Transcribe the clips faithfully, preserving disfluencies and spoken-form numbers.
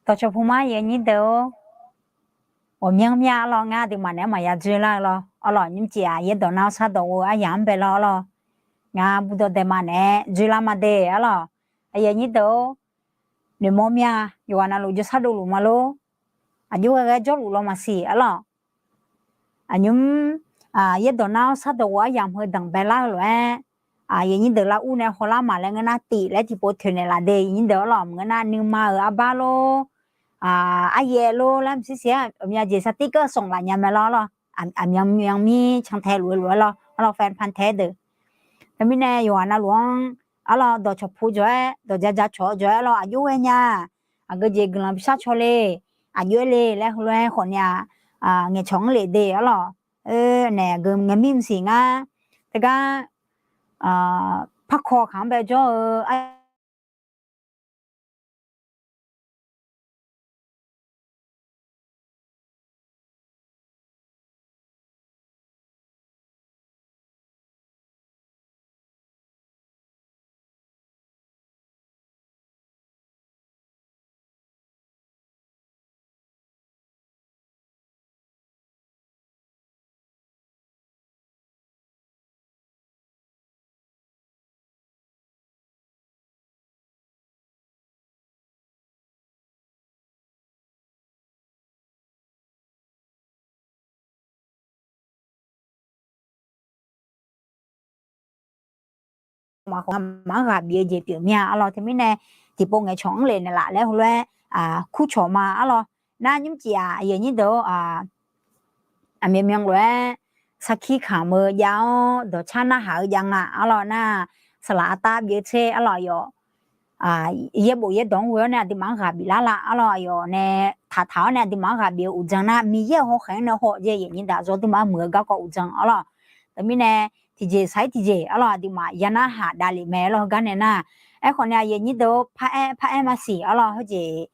Dawqcawq pu ma, aqyuif aqnyir deuq-or, ghawqmyanr mya arlawr, ngar aqduimaf naeq-aer maqya dzoerlar-eu lawr arlawr. Nymrcif-aq, yaerdawq nar-awr shardawq ghof-eu aryamq-anr bae lawr arlawr. Ngar burdawq dae ma naeq-aer dzoerlar ma de arlawr. Aqyuif aqnyir deuq-or, noeqmawr mya, yawqghaq navluf jawrshar dovluf ma lor. Aqjox ghae ghae jawrluf law maqsiq arlawr. Aqnymr, yaerdawq nar-awr shardawq ghof-eu aryamq heu danqbae lar-eu lof-aer, aqyuif aqnyir deuq lar ur nae hawlar maq laer ngeur nar, tif laer tiqpov toeqnaeq laf de, aqyuif aqnyir deuq arlawr. Maqngeur nar nuima-euq arbar lor, aryaev lor laer maqsiq siq-aer aqmyan jeq sartir keuv sanq laf nya mae lawr arlawr. Aqmyan myan mir cantae luf-eu lof-aer lawr arlawr, fan pan tae deuq. Teumirnae yawqghaq navluf-anr arlawr, dawqcawq pu jawr-aer, dawqja ja cawq-eu jawr-aer arlawr, aqjox ghae nya, aqgeu jeq guiqlanq bishar caw le, aqjox-aer le laer heulof-aer khawf ni-aq, ngaeqcawq-anr lef de arlawr. Naeq aqgeu ngaeq mir mqsiq ngar, teugar, parkaw kaq-anr bae jawr-eu Maqkhawf ngamaf-anr ghaq bif-eu jeq pyeuf mir-a arlawr. Teumirnae tiqpov ngaeqcawq-anr lef naeqlaf laer heulof-aer kurcawq ma arlawr. Nar nymrcif-aq, aqyuif aqnyir deuq-or, aqmyan myan lof-aer sarkir kamq-eu jav-awr, dawqcar narhaq-eu jav nga arlawr. Nar saqlaq artav bif-eu tser arlawr, aqyawf yaerbof yaerdawq-anr ghoe-awr nae aqduimaf-anr ghaq biflar lar arlawr. Aqyawf nae taqtaq-awr nae aqduimaf-anr ghaq bif-eu uqdzan nar, Miqyaer-euq hawkhaeq-anr nae haw jae, aqyuif aqnyir deuq, aqzawr aqduimaf-anr muiq-eu garkawv uqdzan arlawr. Teumirnae tiqjeq sar-ir tiqjeq arlawr, aqduimaf ya narhaq davlef mae lawr. Heugar nae nar, aerkhawf nae aqyuif aqnyir deuq-or, paraer paraer maqsiq arlawr. Heujeq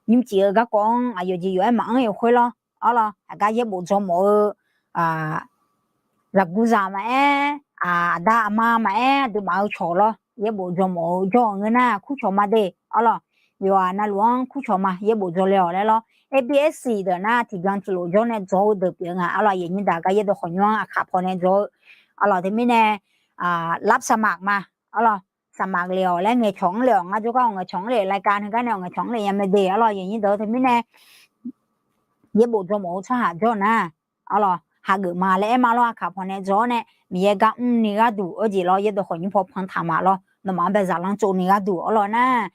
nymrcif-eu garkawv-anr aqyawf jeq yawf-aer maqanr-eu khoer lawr arlawr. Aqgar yaerbof dzawmawf-eu zaqguq zaq maqaer, aqda aqma maqaer, aqduimaf-eu cawq lawr, yaerbof dzawmawf-eu jawr-eu ngeur nar kurcawq ma de arlawr. Yawqghaq navluf-anr kurcawq ma, yaerbof dzaw le-awq laer lawr. A B S deuq nar tiqbyan tiqlof jawr nae dzaw-eu deuq pyeuf nga arlawr. Aqyuif aqnyir deuq, aqgar yaerdawq khawqnymr-anr aqkaq paw nae dzaw-eu arlawr. Teumirnae รับสมัคร ma arlawr. สมัคร le-awq laer ngaeqcawq-anr le-awq, ngar jawrgar-awq ngaeqcawq-anr le, รายการ heugar nae-awq ngaeqcawq-anr le nya mae de arlawr. Aqyuif aqnyir deuq, teumirnae yaerbof dzawmawf-eu tsawrhaq jawr nar arlawr, hageuf ma laer aer ma lawr. Aqkaq paw nae dzaw-awr nae Miqyaer gar mrni gharduq, arjeq lawr, yaerdawq khawqnymr paw pan taq ma lawr, nawmaf-anr bae zaqlanr tsovni gharduq arlawr nar,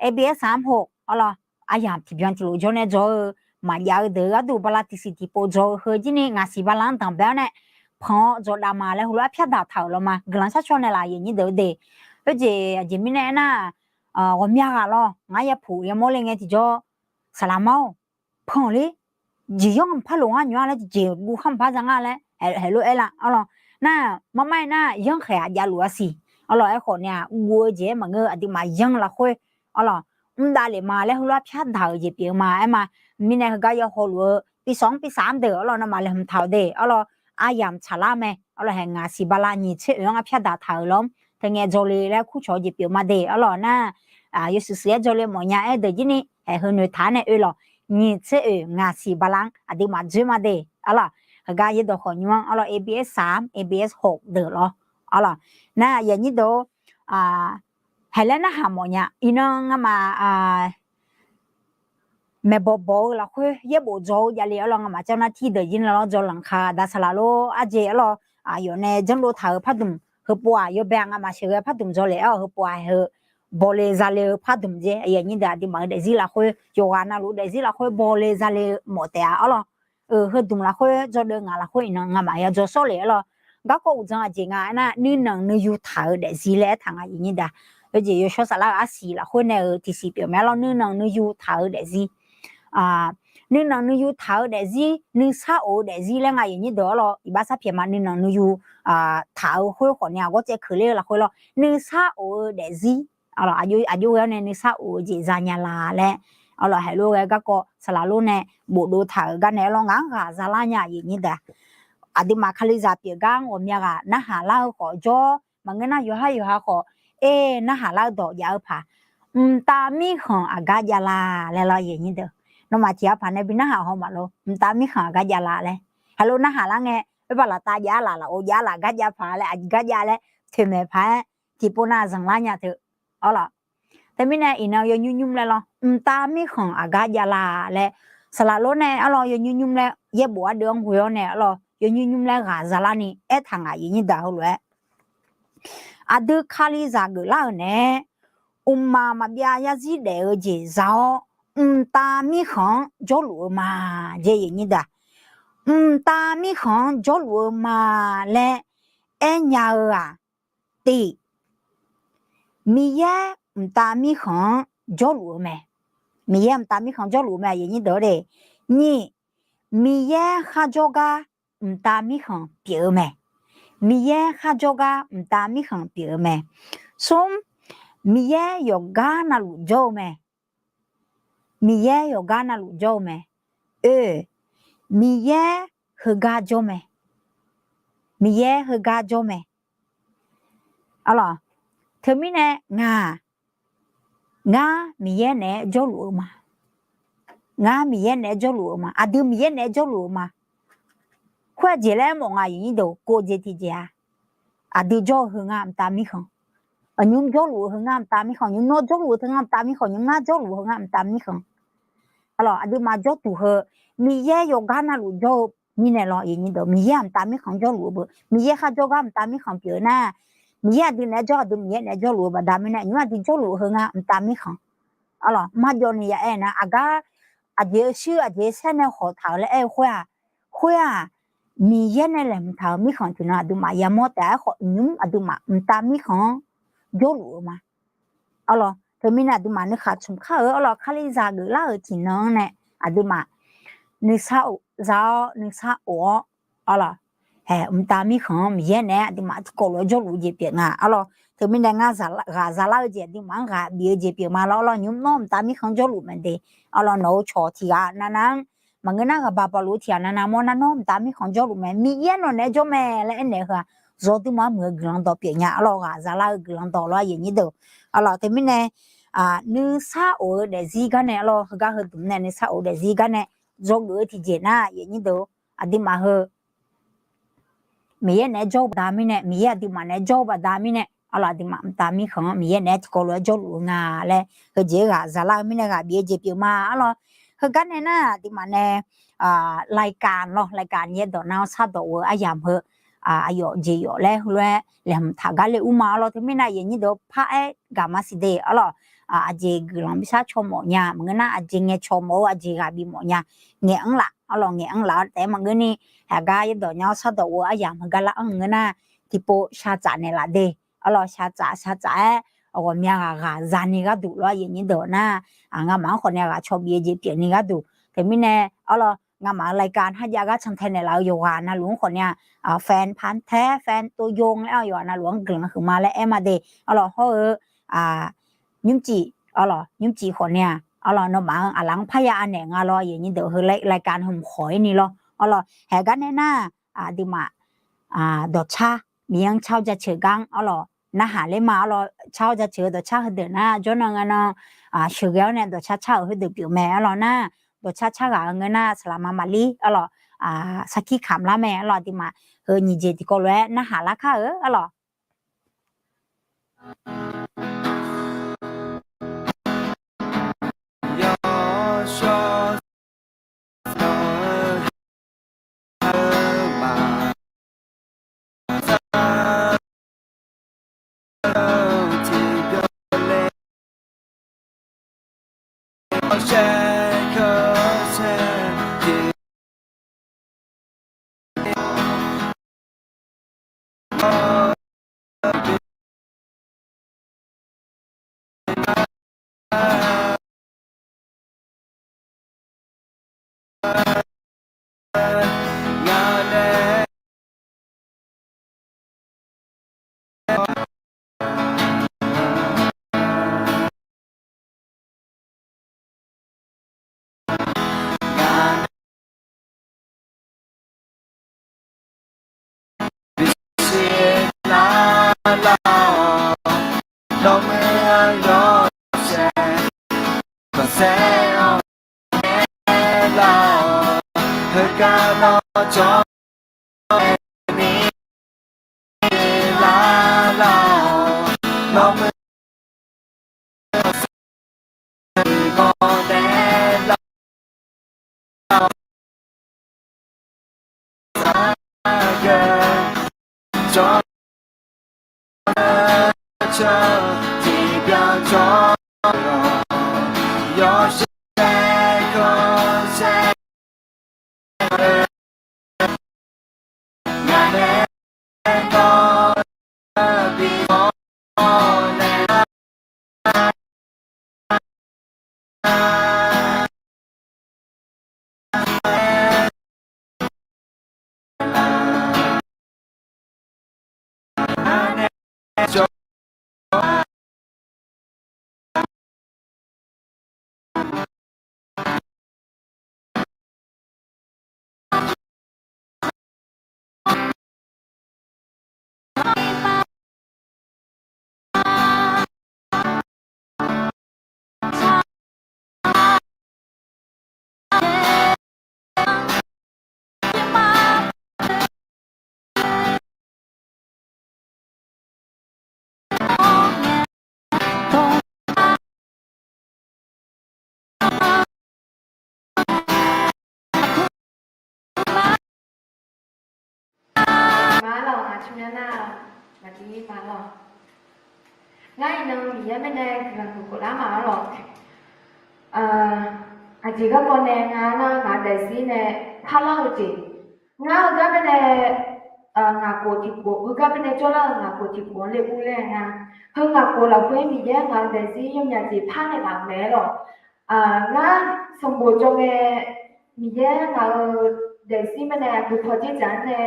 A B S สามหก arlawr, aryamq tiqbyan tiqlof jawr nae dzaw-eu maqjav-eu deuq-eu gharduq bala tiqsiq tiqpov dzaw-eu heu jir ni ngaqsiq bala-anr danqbae-awr nae pan-awr dzawdav ma laer heulof-aer pyar daq taq-euq lawr ma. Guiqlanq sharcaw naeqlaf, aqyuif aqnyir deuq-eu de. Khoerjeq aqjeq mirnae aernar, ghawqmya ghaq lawr ngar yapuq yamawr le ngae tiqjawr, saqlaq mar-or, pan-awq ler, jeq yanr mqpar loq ngar nymr-a laer, jeq guv khar mqpar za ngar laer, haeq lof-aer la arlawr. Nar, mar mar-aer nar yanr khaeq-aq javluf-a siq arlawr. Aerkhawf nae-aq guv-eu jeq-aer maqngeur, aqduimaf yanr lafkhoer arlawr, mr davlef ma laer heulof-aer pyar daq-euq jeq pyeuf-eu ma aer ma. Mirnae heugar yawhaw luf-eu ปีสอง ปีสาม deuq arlawr, nawmaf laeqhmq taq-awq de arlawr. Aryamq tsaqlar mae arlawr, haeq ngaqsiq bala nyiq tser oeq-anr arpyar daq taq-euq lawr. Teunae dzaw le laer kurcawq-eu jeq pyeuf ma de arlawr nar, yawshuif shuif-aer dzaw le mawfnya-aer deuq jir ni haeq heu noeqtaq-aer nae oe lawq. Nyiq tser oeq ngaqsiq bala-anr aqduimaf dzoer ma de arlawr. Heugar yaerdawq khawqnymr-anr arlawr, A B S สาม, A B S หก deuq lawr arlawr. Nar aqyuif aqnyir deuq-or, haeq laer narhaq mawfnya iqnan ngamaf maeqbawq bawq-eu lafkhoer yaerbof dzaw-eu javle arlawr. Ngamaf เจ้าหน้าที่ deuq jir ni lawr, dzaw lanqka da saqlaq lor, arjeq arlawr, aqyawf nae janrdov taq-euq pardmq heupov-aq yawbae-aq ngamaf sheuqghae pardmq dzaw le arlawr. Heupov-aq haeq heu bawle zale-eu pardmq jeq, aqyuif aqnyir deuq, aqduimaf-eu daefzir lafkhoer, yawqghaq navluf daefzir lafkhoer bawle zale-eu mawf taef-a arlawr. Heudmq lafkhoer dzawdeuv ngaq lafkhoer iqnan ngamaf ya dzaw sawr le arlawr. Garkawv uqdzan aqjeq nga aernar, nuinanq nuiyu taq-eu daefzir laer aertaq nga, aqyuif aqnyir deuq. Khoerjeq yawshawr saflar-euq arsiq lafkhoer nae-euq tiqsiq pyeuf mae arlawr, nuinanq nuiyu taq-eu daefzir. Nuinanq nuiyu taq-eu daefzir, nuisar of-eu daefzir laer nga, aqyuif aqnyir deuq arlawr. Iqbax sar pyaeq ma, nuinanq nuiyu taq-eu khoer khawf ni-aq ghawrcaev keuqler-eu lafkhoer lawr, nuisar of-eu daefzir. Aqjox ghae-awr nae nuisar of-eu jeq zanya la laer arlawr, haeq lof ghae garkawv saqlaq lor nae bofdov taq-euq gar nae arlawr, ngaq-anr ghaq zalar nya, aqyuif aqnyir deuq. Aqduimaf kalizaq pyeuf gar-anr ghawqmya ghaq narhaq lar-eu khawf jawr, maqngeur nar yawqhar yawqha khawf, aer narhaq lar-eu dawq jav-eu paq mqtav mirkhanq aqgar jav la laer lawr, aqyuif aqnyir deuq. Nawmaf tiq ghaq paq nae bi narhaq haw maqlor, mqtav mirkhanq aqgar jav la laer. Heulof narhaq lar ngae, oerbar laftav jav laf, lafov jav laf, gar jav paq laer, aqgar jav laer, toeqmaeq paq-aer tiqpov nav zanqlar nya teu. Arlawq, teumirnae iqnan yawnymr nymr laer lawr, mqtav mirkhanq aqgar jav la laer, saqlaq lor nae arlawq yawnymr nymr laer yaerbof ardeuv-anr ghoe-awr nae arlawq yawnymr nymr laer ghaq zalar ni aertaq ngaq, aqyuif aqnyir deuq heulof-aer. Aqdui kalizaq geuflar-euq naeq-aer, mqmaq maqbyav yarzir daef-eu jeq za-awr, mqtav mirkhanq-anr jawrluf-eu ma. Jeq aqyuif aqnyir deuq-aq, mqtav mirkhanq-anr jawrluf-eu ma laer aernya-eu-aq, tiq, Miqyaer mqtav mirkhanq-anr jawrluf-eu mae. Miqyaer mqtav mirkhanq jawrluf-eu mae, aqyuif aqnyir deuq-or de. Nyiq, Miqyaer kharjawr gar mqtav mirkhanq pyeuf-eu mae. Miqyaer kharjawr gar mqtav mirkhanq pyeuf-eu mae. Smr, Miqyaer yawqgar navluf jawr-eu mae. Miqyaer yawqgar navluf jawr-eu mae. Oe, Miqyaer heugar jawr mae. Miqyaer heugar jawr mae. Arlawq, teumirnae ngaq, ngar Miqyaer naeq-aer jawrluf-eu ma. Ngar Miqyaer naeq-aer jawrluf-eu ma. Aqdui Miqyaer naeq-aer jawrluf-eu ma. Khoer-aq jeq laer aermawf nga, aqyuif aqnyir deuq, kov jeq tiqjeq-aq, aqdui jawr-eu heu ngar mqtav mirkhanq. Aqnymr jawrluf-eu heu ngar mqtav mirkhanq. Nymr nawr jawrluf-eu teu ngar mqtav mirkhanq. Nymr ngar jawrluf-eu heu ngar mqtav mirkhanq. Arlawq, aqduimaf jawrduq heu, Miqyaer yawqgar navluf jawr-eu mirnae lawr, aqyuif aqnyir deuq, Miqyaer-aq mqtav mirkhanq jawrluf-eu beu. Miqyaer kharjawr gar mqtav mirkhanq pyeuf-eu nar, Miqyaer aqdui naeq-aer jawr, aqdui Miqyaer naeq-aer jawrluf-eu baqda mirnae, nymr aqdui jawrluf-eu heu ngar mqtav mirkhanq. Arlawq, marjawv ni ya aer nar, aqgar aqjeq-eu shuir aqjeq-eu saer nae hawq taq-euq laer aer-eu khoer-aq, khoer-aq, Miqyaer nae laeqhmq taq-euq mirkhanq tiqnan aqduimaf yamawr taef-aer khawf, nymr aqduimaf mqtav mirkhanq-anr jawrluf-eu ma. Arlawq, teumirnae aqduimaf nuikhaq tsmq kar-euq arlawq, kalizaq geuflar-euq tiqnan-anr nae aqduimaf nuisar of za-awr nuisar of-awr, arlawq, hae, mqtav mirkhanq-anr Miqyaer naeq-aer aqduimaf tiqkawv lof-aer jawrluf-eu jeq pyeuf nga. Arlawq, teumirnae ngar ghaq zalar-eu jeq aqduimaf-anr ghaq bif-eu jeq pyeuf ma lawr. Arlawq, nymr nawr mqtav mirkhanq-anr jawrluf mae de. Arlawq, nawq-eu cawq tiq ghaq navnav-anr maqngeur nar, ghaqbaq bawqlof tiq ghaq navnav mawr nar, nawr mqtav mirkhanq jawrluf mae, Miqyaer nawq naeq-aer jawr mae laer aernaeq-eu heu-aq, zawq duimaf-anr muiq-eu guiqlanq dawq pyeuf nya. Arlawq, ghaq zalar-eu guiqlanq dawq lawr, aqyuif aqnyir deuq. Arlawq, teumirnae nuisar of-eu daefzir gar nae, arlawq, heugar heu dmq nae nuisar of-eu daefzir gar nae dzawgeuf-eu tiqjeq nar, aqyuif aqnyir deuq, aqduimaf heu Miqyaer naeq-aer jawr-eu baqda mirnae, Miqyaer aqduimaf naeq-aer jawr-eu baqda mirnae, arlawq, aqduimaf mqtav mirkhanq-anr Miqyaer naeq-aer tiqkawv lof-aer jawrluf-eu nga laer heujeq-aer ghaq zalar-eu mirnae ghaq bif-eu jeq pyeuf ma. Arlawq, heugar nae nar aqduimaf nae laikanq lawr, laikanq yaerdawq nav-awr shardawq-eu aryamq heu, aqyawf jeq yawf laer heulof-aer laeqhmq taq gar le ur ma. Arlawq, teumirnae aqyuif aqnyir deuq par-aer gaq ma siq de. Arlawq, aqjeq guiqlanq bishar caw mawf nya maqngeur nar, aqjeq ngaeqcawq mawf-eu aqjeq ghaq bif mawf nya. Ngaeq-anr laf, arlawq, ngaeq-anr laf-awr taef-aer maqngeur ni, heugar yaerdawq nav-awr shardawq-eu aryamq heugar lar-anr maqngeur nar, tiqpov shaqtsaf naeqlaf de. Arlawq, shaqtsaf shaqtsaf-aer ghawqmya ghaq ghaq zani gharduq lawr, aqyuif aqnyir deuq nar, ngamaf-anr khawf nae ghaq caw bif-eu jeq pyeuf ni gharduq. Teumirnae arlawq, ngamaf-euq laikanq harjav gar cantae naeqlaf-eu yawqghaq navluf-anr khawf nae-aq, fan pantae fan toyong laer-awr yawqghaq navluf-anr guiqlanq huiqma laer aer ma de. Arlawq, hawr-eu nymrcif, arlawq, nymrcif khawf nae-aq, arlawq, nawmaf-anr aqlaf-anr parya anaeq nga lawr, aqyuif aqnyir deuq, heu laikanq hmq khawq-ir ni lawr. Arlawq, haeq gar nae nar, aqduimaf dawqcar, Miqyaer-anr car-awr jaceuq gar-anr arlawq narhaq ler ma. Arlawq, car-awr jaceuq-eu dawqcar heudeuq nar jawrnan ngae nan sheuqghae-awr nae dawqcar car-euq heudeuq pyeuf mae. Arlawq nar, dawqcar car ghaq-eu ngeur nar saqlaq ma maqlir arlawq, sarkir kamq lar mae. Arlawq, aqduimaf heu nyiq jeq tiqkawv lof-aer narhaq lar kar-eu arlawq. gar nawr jawr-aer ni lar lar-awq. Nawr muiq tiqkawv nae lar-awq. Saqgeu jawr cawq tiqbyan jawr-awq. Yawshaef khanqsaer Maqlawq, ngaq tsawrmyanr nar-aq, maqdir maqlawq. Ngar iqnan Miqyaer mirnae guiqlanq huiq khoflar ma arlawq. Aqjeq garkawv nae nga nar, ngaq daefzir nae parlar-eu jeq, ngar heugar mirnae ngaq khof tiqkhof, heugar mirnae jawrlar-eu ngaq khof tiqkhof-anr le urler nga. Heu ngaq khof lafkhoer Miqyaer ngaq-euq daefzir yawmyaq jeq parnaeq laf-euq mae arlawq. Ngar sanqbof jawr ngae, Miqyaer ngaq-euq daefzir mirnae aqgeu paw dzerdzaq-anr nae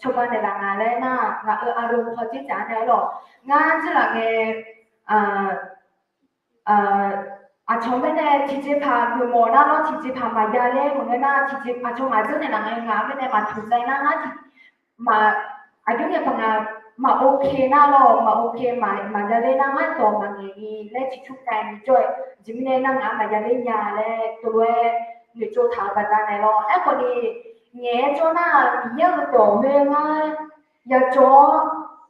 cawba naeqlaf nga laer nar, ngaq-euq aqloq paw dzerdzaq-anr nae arlawq. Ngar jir laf ngae, aqcawq mirnae tiqjeqpaq geufmawf nar, nawr tiqjeqpaq maqya ler maqngeur nar, tiqjeq aqcawq ngaq dzeur naeqlaf ngae, ngaq mirnae maqtaq dzae nar, ngar tiq maq, aqjox ngae paq ngaq maq ok nar lawr, maq ok, maqya ler nar, ngar dawq maqngaeq ni laer ciqcur kae ni jawr-eu jeq mirnae nar, ngaq maqya ler nya laer tov lof-aer noeqtsov taq-euq baqdanae lawr. Aerkhawf ni, ngaeq-aer jawr nar, Miqyaer-euq dawq khoer ngar yajawr-awr,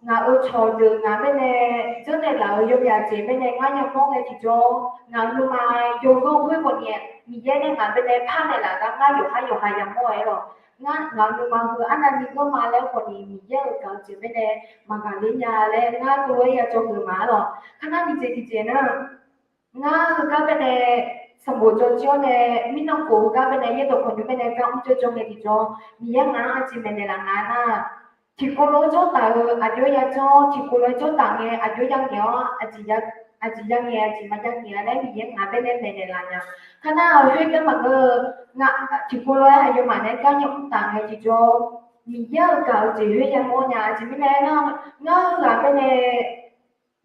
ngaq-euq cawqdeuq ngaq mirnae dzeur naeqlaf-euq yawmyaq jeq mirnae ngar yamawr ngae tiqjawr, ngaq-euq nuima yawganr khoer khawf ni, Miqyaer nae ngaq mirnae parnaeq laf gar ngar yawqhar yawqha yamawr-aer lawq. Ngar ngaq-euq nuima heu arnavni ganr ma laer khawf ni, Miqyaer-euq gaq-eu jeq mirnae maqgaq ler nya laer ngar tov lof-aer yajawr geuf ma arlawq. Kar nar, miqjeq tiqjeq nar, ngar heugar mirnae sanqbof jawr jir-awr nae, mirnan khof heugar mirnae yaerdawq khawqnymr mirnae gar mr jawr jawr ngae tiqjawr, Miqyaer ngaq-anr aqjeq maeqnaeq laf nga nar, tiqkov lof-aer jawr taf-eu aqjox-aer yajawr, tiqkov lof-aer jawr taf ngae aqjox-aer yangaeq-awr, aqjeq yangaeq aqjeq maqya ngaeq-a laer Miqyaer ngaq mirnae maeqnaeq laf nya. Kar nar, khoergar maqngeur-eu, tiqkov lof-aer aqyawfmaf naeq-aer gar nya mr taf ngae tiqjawr, Miqyaer-euq gaq-eu jeq khoer yamawr nya. Aqjeq mirnae aernar, ngar heughaq mirnae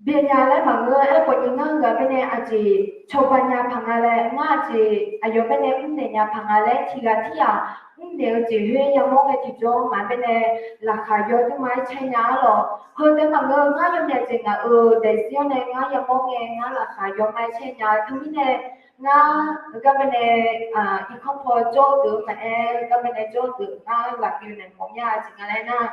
byaeq nya laer maqngeur, aerkhawf ni ngar heughaq mirnae aqjeq cawba nya paq nga laer, ngar aqjeq aqyawf mirnae mrnaeq nya paq nga laer, tiqghaq tirghaq mrnaeq-eu jeq khoer yamawr ngae tiqjawr, ngaq mirnae laqkhaq yaw dur ma-aer caer nya arlawq. Heu taef maqngeur, ngar yawmyaq jeq ngaq-euq daefzir-anr nae ngar yamawr ngae, ngar laqkhaq yaw ma-aer caer nya. Teumirnae, ngar heugar mirnae irkanr paw jawr-eu deuq-anr maqaer, heugar mirnae jawr-eu deuq ngar ghaq pyeuf naeq mawf mya jeq nga laer nar,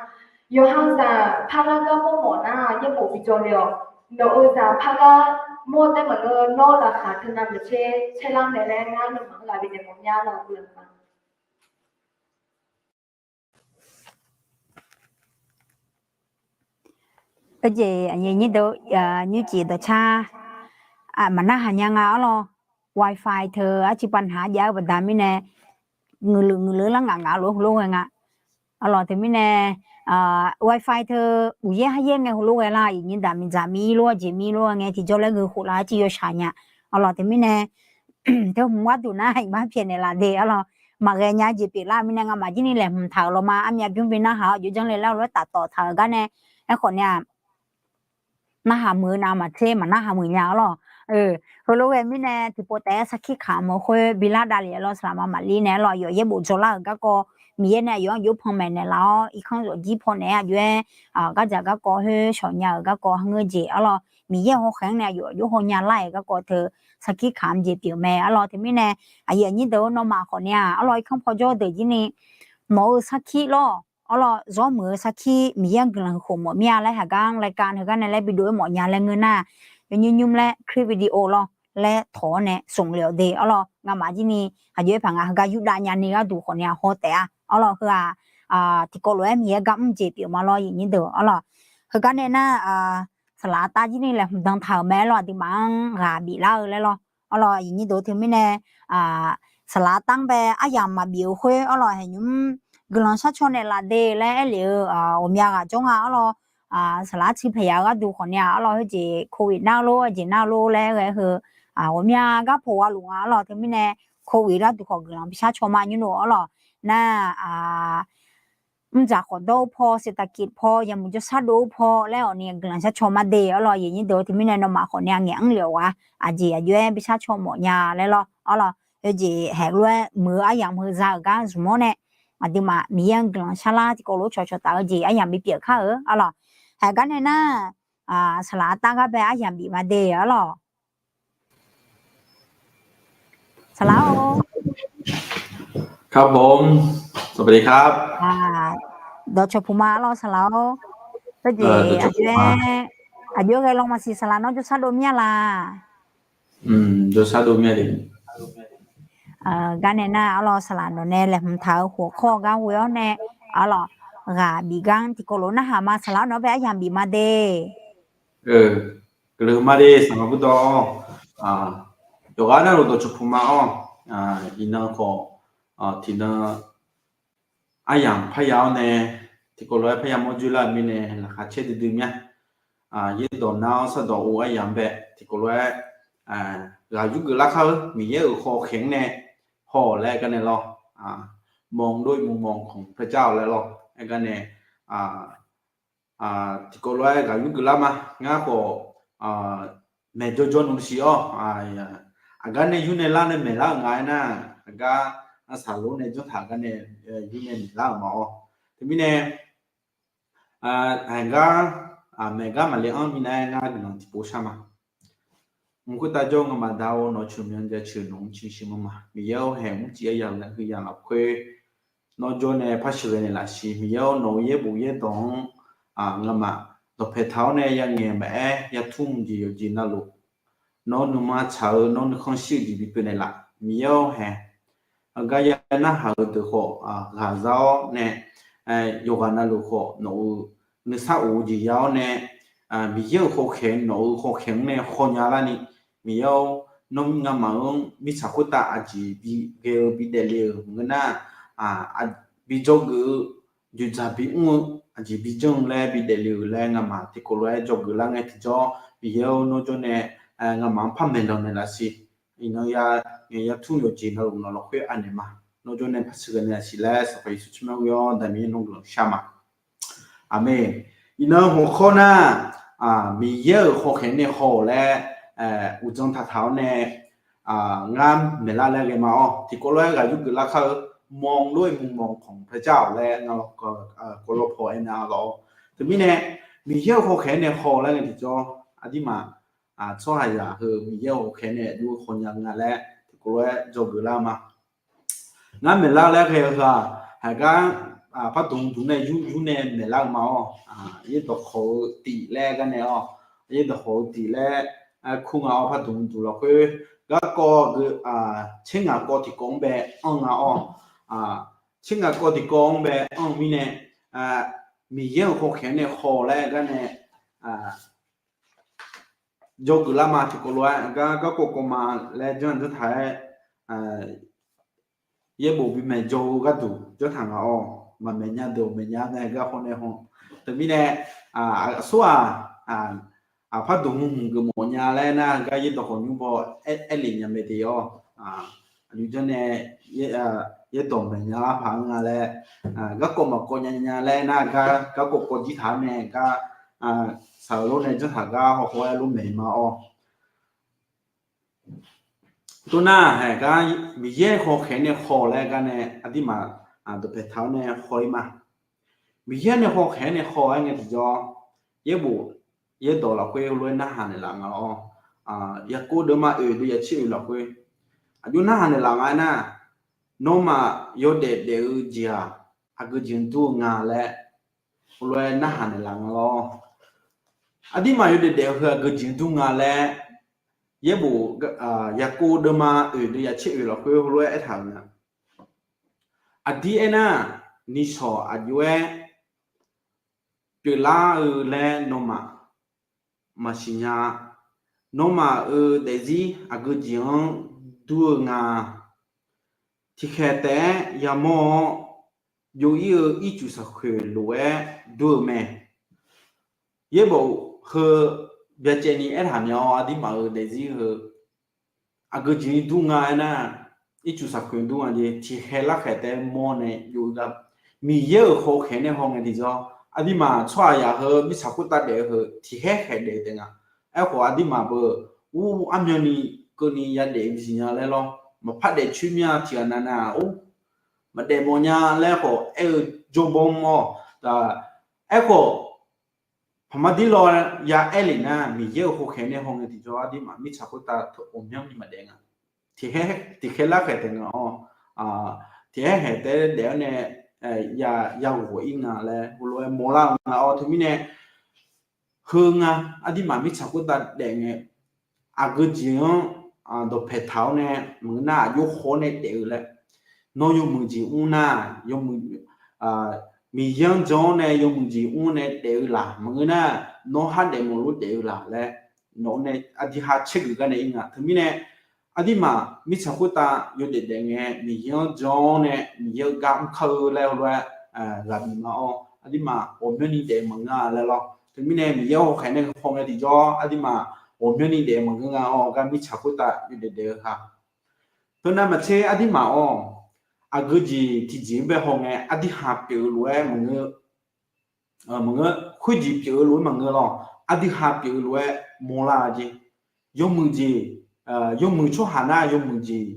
yawqha-eu zaq parlar gar mawrmawf nar, yaerbof bijawr le-awq. Nawq-euq zaq parlar mawr-eu taef maqngeur, nawr laqkhaq teunav maqtser caerlar mae laer ngar nawmaf-anr ghaq bifnaeq mawf mya lawq. Aqjeq aqnyir deuq, nymrcif dawqcar maqnarhaq nya nga arlawr. Wi-Fi teu arciv pav naq-aer jav-eu baqda mirnae, nguiqluf nguiqluf lar ngaq ngaq lof heulof ghae nga. Arlawq, teumirnae, Wi-Fi teu uqyaer haryaer ngae heulof ghae lar, iqnyir daq miqdzaq mir lof, aqjeq mir lof ghae ngae tiqjawr laer gheu khof laf-aer civ yawshaq nya. Arlawq, teumirnae, teu hmq gharduq nar iqbax pyaeqnaeq laf de arlawq. Maqghae nya jeq pyeuflar-eu mirnae, ngamaf jir ni laeqhmq taq-euq lawma armyav bymr bi narhaq-awr, aqjox janrle lar-eu lof-aer tafdawf taq-euq gar nae, aerkhawf ni-aq, narhaq muiq-eu navmaqtser maqnarhaq muiq nya arlawq. Heulof ghae mirnae tiqpov taef-aer sarkir kamq-eu khoer bilar davlef arlawq. Saqlaqma maqlir nae arlawq, aqyawf yaerbof dzawrlar-euq garkawv, Miqyaer nae aqyawf-anr jov panmaeq naeqlaf-awr, irkanr zawqjir paw naeq-aer aqjox-aer gaq gaq gaqkawv khoer shawq nya-euq garkawv hangeur jeq arlawq. Miqyaer hawkhaeq-anr nae aqyawf jov haw nya lar-euq garkawv teu sarkir kamq jeq pyeuf mae arlawr. Teumirnae aqyuif aqnyir deuq-or, nawmaf khawfni-aq arlawr, irkanr paw jawr deuq jir ni nawq-eu sarkir lawr arlawr, zawr muiq-eu sarkir Miqyaer-anr guiqlanq huiq khof mawf mir-a laer haqgar-anr รายการ heugar nae laer bidov-aer mawf nya laer ngeur nar, yawnymr nymr laer คลิปวิดีโอ lawr laer tawq-awr nae smq le-awq de arlawr. Ngamaf jir ni aqjox-aer paq ngaq heugar yurdav nyani gharduq khawfni-aq haw taef-a arlawr. Heu-aq tiqkawv lof-aer Miqyaer gar mr jeq pyeuf ma lawr, aqyuif aqnyir deuq arlawr. Heugar nae nar, saqlaq artav jir ni laeqhmq dan taq-euq mae arlawr, aqduimaf-anr ghaq biflar-eu laer lawr arlawr. Aqyuif aqnyir deuq, teumirnae saqlaq artav-anr bae aryamq maqbif-euq khoer arlawr, haeq nymr guiqlanq sharcaw naeqlaf de laer aerlef-eu ghawqmya ghaq jawr nga arlawr. Saqlaq arciv paq yaq-eu gharduq khawfni-aq arlawr, heujeq โควิด nar lor, aqjeq nar lor laer ghae-eu heu ghawqmya gar poq gha luf nga arlawr. Teumirnae โควิด gharduq khawf guiqlanq bi sharcaw ma nymr lor arlawr. Nar, mrdzaq khawf dawr-eu paw, เศรษฐกิจ paw, yawmuiq jawrshar dov-eu paw laer awq ni guiqlanq sharcaw ma de arlawr. Aqyuif aqnyir deuq, teumirnae nawmaf khawfni-aq ngaeq anr lef-awq-a, aqjeq aqjox-aer bi sharcaw mawf nya laer lawr arlawr. Heujeq haeq lof-aer muiq-eu aryamq heu za-euq gar zmq-awr nae, aqduimaf Miqyaer-anr guiqlanq sharlar tiqkawv lof cawqcawq taf-eu jeq aryamq bipyeuf kar-euq arlawr. Haeq gar nae nar, saqlaq artav gar bae aryamq bif ma de arlawr. Saqlaq-or, ครับผม สวัสดีครับ dawqcawq puq ma arlawr saqlaq-or. Heujeq aqjox-aer ghae law maqsiq saqlaq nawr jawrshar dov mir-a laq? Jawrshar dov mir-a de. Gar nae nar arlawr, saqlaq nawq nae laeqhmq taq-eu หัวข้อ gar ghoe-awr nae arlawr, ghaq bif gar-anr tiqkawv lof narhaq ma. Saqlaq-or, nawq-anr bae aryamq bif ma de. Guiqlanq ma de saqlaq burdawr-awr, yawqghaq navluf dawqcawq puq ma-awr, iqnan khawf tiqnan aryamq parya-awr nae tiqkawv lof-aer parya mawr dzoerlar-eu mirnae laqkhaq caer duidui mir-a. Yaerdawq nar-awr sardawq ov aryamq bae tiqkawv lof-aer ghaq yurgeuf lar kar-eu Miqyaer-euq hawkhaeq-anr nae haw-awq laer gar nae lawr, มองด้วยมุมมองของพระเจ้า laer lawr. Aer gar nae tiqkawv lof-aer ghaq yurgeuf lar ma. Ngar khawf maeq jawrjawr nmr siq-awr, aqgar nae yur nae lar nae maeqlar-euq nga aernar, aqgar saqlor nae janrtaq gar nae yur nae maeqlar-euq ma-awr. Teumirnae aqgar maeq gar maqle-anr minav-aer ngar guiqlanq tiqpov shar ma. Mq khoertav jawr ngamaf da-awr nawq-eu ceuq myan jaceuq nawq-anr ciqshi manr ma. Miqyaer-or, haeq mrcif aryamq laer huiq yamq lafkhoer nawr jawr nae par sheuqghae naeqlaf siq. Miqyaer-or, nawq-euq yaerbof yaerdawq-anr ngamaf dawqpae taq-awr nae yangaeq maqaer, yatur mqjeq yawqjeq navluf nawr nuima tsaq-eu, nawr nuikhanr shir-eu jeq bipyeuf naeqlaf. Miqyaer-or, haeq aqgar ya narhaq-eu deuq khawf ghaq za-awr nae, yawqghaq navluf khawf nawq-euq nuisar of-eu jeq ya-awr nae, Miqyaer-euq hawkhaeq nawq-euq hawkhaeq-anr nae hawnya larni, Miqyaer-or, nawr ngamaf-anr mirtsaq khoertav aqjeq bi ghae-eu bi daefle-euq maqngeur nar, bi dzawgeuf-eu dzoeqdzaq bi mr-eu aqjeq bi janr-eu laer bi daefle-euq laer ngamaf tiqkawv lof-aer dzawgeuf lar ngae tiqjawr, Miqyaer-or, nawr jawr nae ngamaf-anr par maeqlanq naeqlaf siq. Iqnan ya ngaeq yatur yawqjeq navluf nawq lafkhoer anaeq ma. Nawr jawr nae par sheuqghae naeqlaf siq laer Sanqpaq Yeqsur tsawrmyanr ghoe-awr daqmiq-aer nawr guiqlanq shar ma. Aqmeq. Iqnan hawqkhawr nar, Miqyaer-euq hawkhaeq nae haw-awq laer uqdzan taqtaq-awr nae ngar maeqlar laer ghae ma-awr, tiqkawv lof-aer ghaq yurgeuf lar kar-eu มองด้วยมุมมองของพระเจ้า laer ngar kawvlawr paw aernar lawr-awr. Teumirnae Miqyaer-euq hawkhaeq nae haw-awq laer ngae tiqjawr, aqdirmaf tsawrhaqzaq heu Miqyaer-euq hawkhaeq nae dur hawnya nga laer tiqkawv lof-aer dzawgeuf lar ma. Ngar maeqlar laer ghae-eu heu-aq, haqgar pardmq duq nae yur yur nae maeqlar-eu ma-awr, yaerdawq khawf-eu tif laer gar nae-awr, yaerdawq khawf-eu tif laer kur nga-awr, pardmq duq lafkhoer garkawv geu tser ngaq kawv tiqkawv-anr bae anr nga-awr, tser ngaq kawv tiqkawv-anr bae anr-eu mirnae, Miqyaer-euq hawkhaeq-anr nae haw laer gar nae dzawgeuf lar ma. Tiqkawv lof-aer gar garkawv kawv ma laer janr janr taq-aer, yaerbof bimaeq jaw-eu gharduq janr taq nga-awr, maqmaeq nya deuq maeq nya nae gar hawr nae haw. Teumirnae aqsur-aq, aqpar duq hmq hmq geufmawf nya laer nar, gar yaerdawq khawf nymr baw aerlef nya mae de-awr, aqluf janr nae yaerdawq maeq nya lar paq-anr nga laer, garkawv maqkawv nya nya laer nar, gar garkawv kawv jir taq-awr nae gar saqlor nae janr taq gar hawkhaw-aer lor maeq ma-awr. Toxnar haeq gar Miqyaer hawkhaeq nae haw laer gar nae aqdirmaf dawqpae taq-awr nae haw-ir ma. Miqyaer nae hawkhaeq-anr nae haw-aer ngae tiqjawr, yaerbof yaerdawq lafkhoer lof-aer narhaq naeqlaf nga-awr, Yaqkov deuvma oeq deuv yaqtser oeq lafkhoer aqjox narhaq naeqlaf nga aernar, nawmaf yawdaef daef-eu jeq-aq, aqgeu jeq-anr dur-eu nga laer heulof-aer narhaq naeqlaf nga lawr. Aqduimaf yawdaef daef-eu heu aqgeu jeq-anr dur nga laer, yaerbof Yaqkov deuvma oeq deuv yaqtser oeq lafkhoer heulof-aer aertaq-euq nga. Aqdir aernar, nishawq aqjox-aer pyeuflar-eu laer nawmaf maqsiq nya-a. Nawmaf-euq daefzir aqgeu jeq-anr dur-eu nga. Tiqkhaeq taef-aer yamawr-awr, byov-ir-eu ircuf saqkhoeq lof-aer dur-eu mae. Yaerbof heu byacaevni aertaq mya-awr, aqduimaf-euq daefzir heu aqgeu jeq-anr dur nga aernar, ircuf saqkhoeq dur nga jeq tiqkhaeq larkhaeq taef-aer mawr nae byov-ir gar, Miqyaer-euq khawkhaeq nae haw ngae tiqjawr, aqduimaf tsawrhaqzaq heu mirtsaq khoertav daef-eu heu tiqkhaer khaeq daef-eu taef nga. Aerkhawf aqduimaf beu ur armyanni keuvni yadaef bisiq nya laer lawr. Maqpar daef coer mir-a. Tiqghaq nav nav-aq, ur, maqdaef mawf nya laer khawf aer-eu jawrbawr mawr-awq. Aerkhawf, paqma dir law ya aer lef nar, Miqyaer-euq khawkhaeq nae haw ngae tiqjawr, aqduimaf mirtsaq khoertav teu ghawqmyanrni maqdaef nga. Tiqkhaer larkhaeq taef nga-awr, tiqkhaer khaeq taef-aer daef-awr nae ya ghawq-ir nga laer heulof-aer mawrlar-eu nga-awr, teumirnae heu nga, aqduimaf mirtsaq khoertav daef ngae, aqgeu jeq-anr dawqpaeq taq-awr nae maqngeur nar, aqjox khawf-awr nae daef-eu laer, nawr yawmuiq jeq mr nar, Miqyaer-anr jan-awr nae yawmuiq jeq mr-awr nae daef-eu laq, maqngeur nar, nawr khar daef mawf lof daef-eu laq laer, nawq-awr nae aqdui ha caergeuf gar nae ir nga. Teumirnae aqduimaf mirtsaq khoertav yawdaef daef ngae, Miqyaer-anr jan-awr nae Miqyaer-eu gar mr kar-eu laer heulof-aer ghaq bif ma-awr, aqduimaf ghawqmyanrni daef maqngeur-a laer lawr. Teumirnae Miqyaer-euq khawkhaeq nae haw ngae tiqjawr, aqduimaf ghawqmyanrni daef maqngeur nga-awr, gar mirtsaq khoertav yawdaef daef-eu ha. Teunav maqtser aqduimaf-awr, aqgeu jeq tiqjeq-anr bae haw ngae, aqdui ha pyeuf-eu lof-aer maqngeur, maqngeur, khoerjeq pyeuf-eu lof-aer maqngeur lawr, aqdui ha pyeuf-eu lof-aer mawrlar jeq. Yawmuiq jeq, yawmuiq tsawrhaq nar yawmuiq jeq,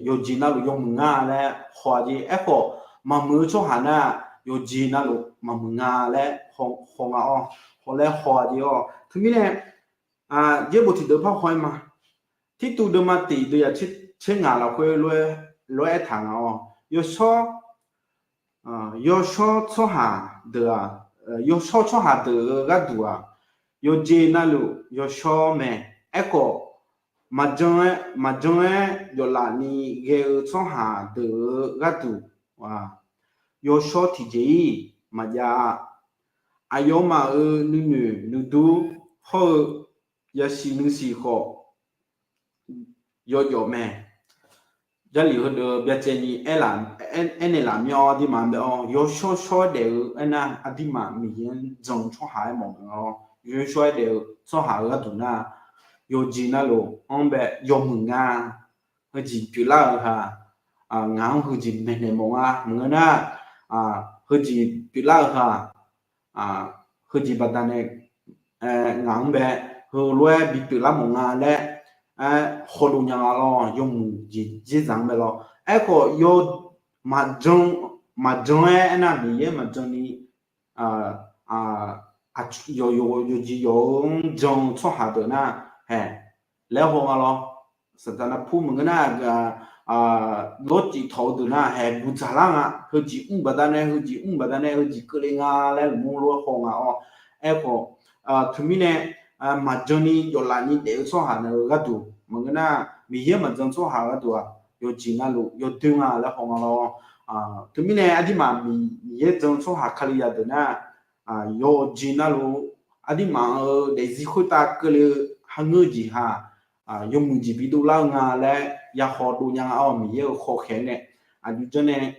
yawqjeq navluf yawmuiq nga laer haw-a jeq. Aerkhawf, maqmuiq-eu tsawrhaq nar yawqjeq navluf maqmuiq nga laer haw nga-awr, hawlaer haw-a jeq-awr. Teumirnae yaerbof tiqdeuq par haw-aer ma. Tirtuv deuvma tiq deuv yaqtser ngaq lafkhoer lof-aer aertaq nga-awr, yawshawr, yawshawr tsawrhaq deuq-aq, yawshawr tsawrhaq deuq-euq gharduq-aq, yawqjeq navluf yawshawr mae. Aerkhawf, maqjan-aer, maqjan-aer yawflaf ni ghae-eu tsawrhaq deuq-euq gharduq-aq, yawshawr tiqjeq-ir maqjav-a. Aqyawfmaf-euq nuinoeq nuidur hawr-eu yasiq nuisiq khawf yawjawf mae. Jarlif heudeuq byacaevni aernaeq laf myanr-awr, aqduimaf bae-awr, yawshawr shawr-aer daef-eu aernar, aqduimaf Miqyaer-anr jan-eu tsawrhaq-aer mawf nga-awr, yawshawr shawr-aer daef-eu tsawrhaq-euq gharduq nar, yawqjeq navluf-anr bae yawmuiq nga. Heujeq pyeuflar-euq ha, ngaq-anr heujeq maeqnaeq mawf nga. Maqngeur nar, heujeq pyeuflar-euq ha, heujeq baqdanae ngaq-anr bae heulof-aer bipyeuflar mawf nga laer, hawdov nya nga lawr. Yawmuiq jeq dzerzaq-anr bae lawr. Aerkhawf, maqjan, maqjan-aer aernar, Miqyaer maqjan ni, yawqjeq yawq-anr jan-eu tsawrhaq deuq nar, hae, laer haw nga lawr. Saqtaq navpur maqngeur nar, lawrcif tawq-eu deuq nar, hae, buqdzaq lar nga. Heujeq mr baqdanae, heujeq mr baqdanae, heujeq keuvle nga laer lmqmr lof-aer haw nga-awr. Aerkhawf, teumirnae, maqjan ni yawflaf ni daef-eu tsawrhaq naeq-eu gharduq maqngeur nar, Miqyaer maqjan tsawrhaq gharduq-aq, yawqjeq navluf yawdoer nga laer haw nga lawr. Teumirnae aqduimaf Miqyaer jan-eu tsawrhaq Kalizaq deuq nar, yawqjeq navluf aqduimaf-euq daefzir khoertav keuvle-eu kharngeur-eu jeq ha, yawmuiq jeq bidov lar-eu nga laer ya hawdov nya nga-awr, Miqyaer-euq khawkhaeq nae aqjox janr nae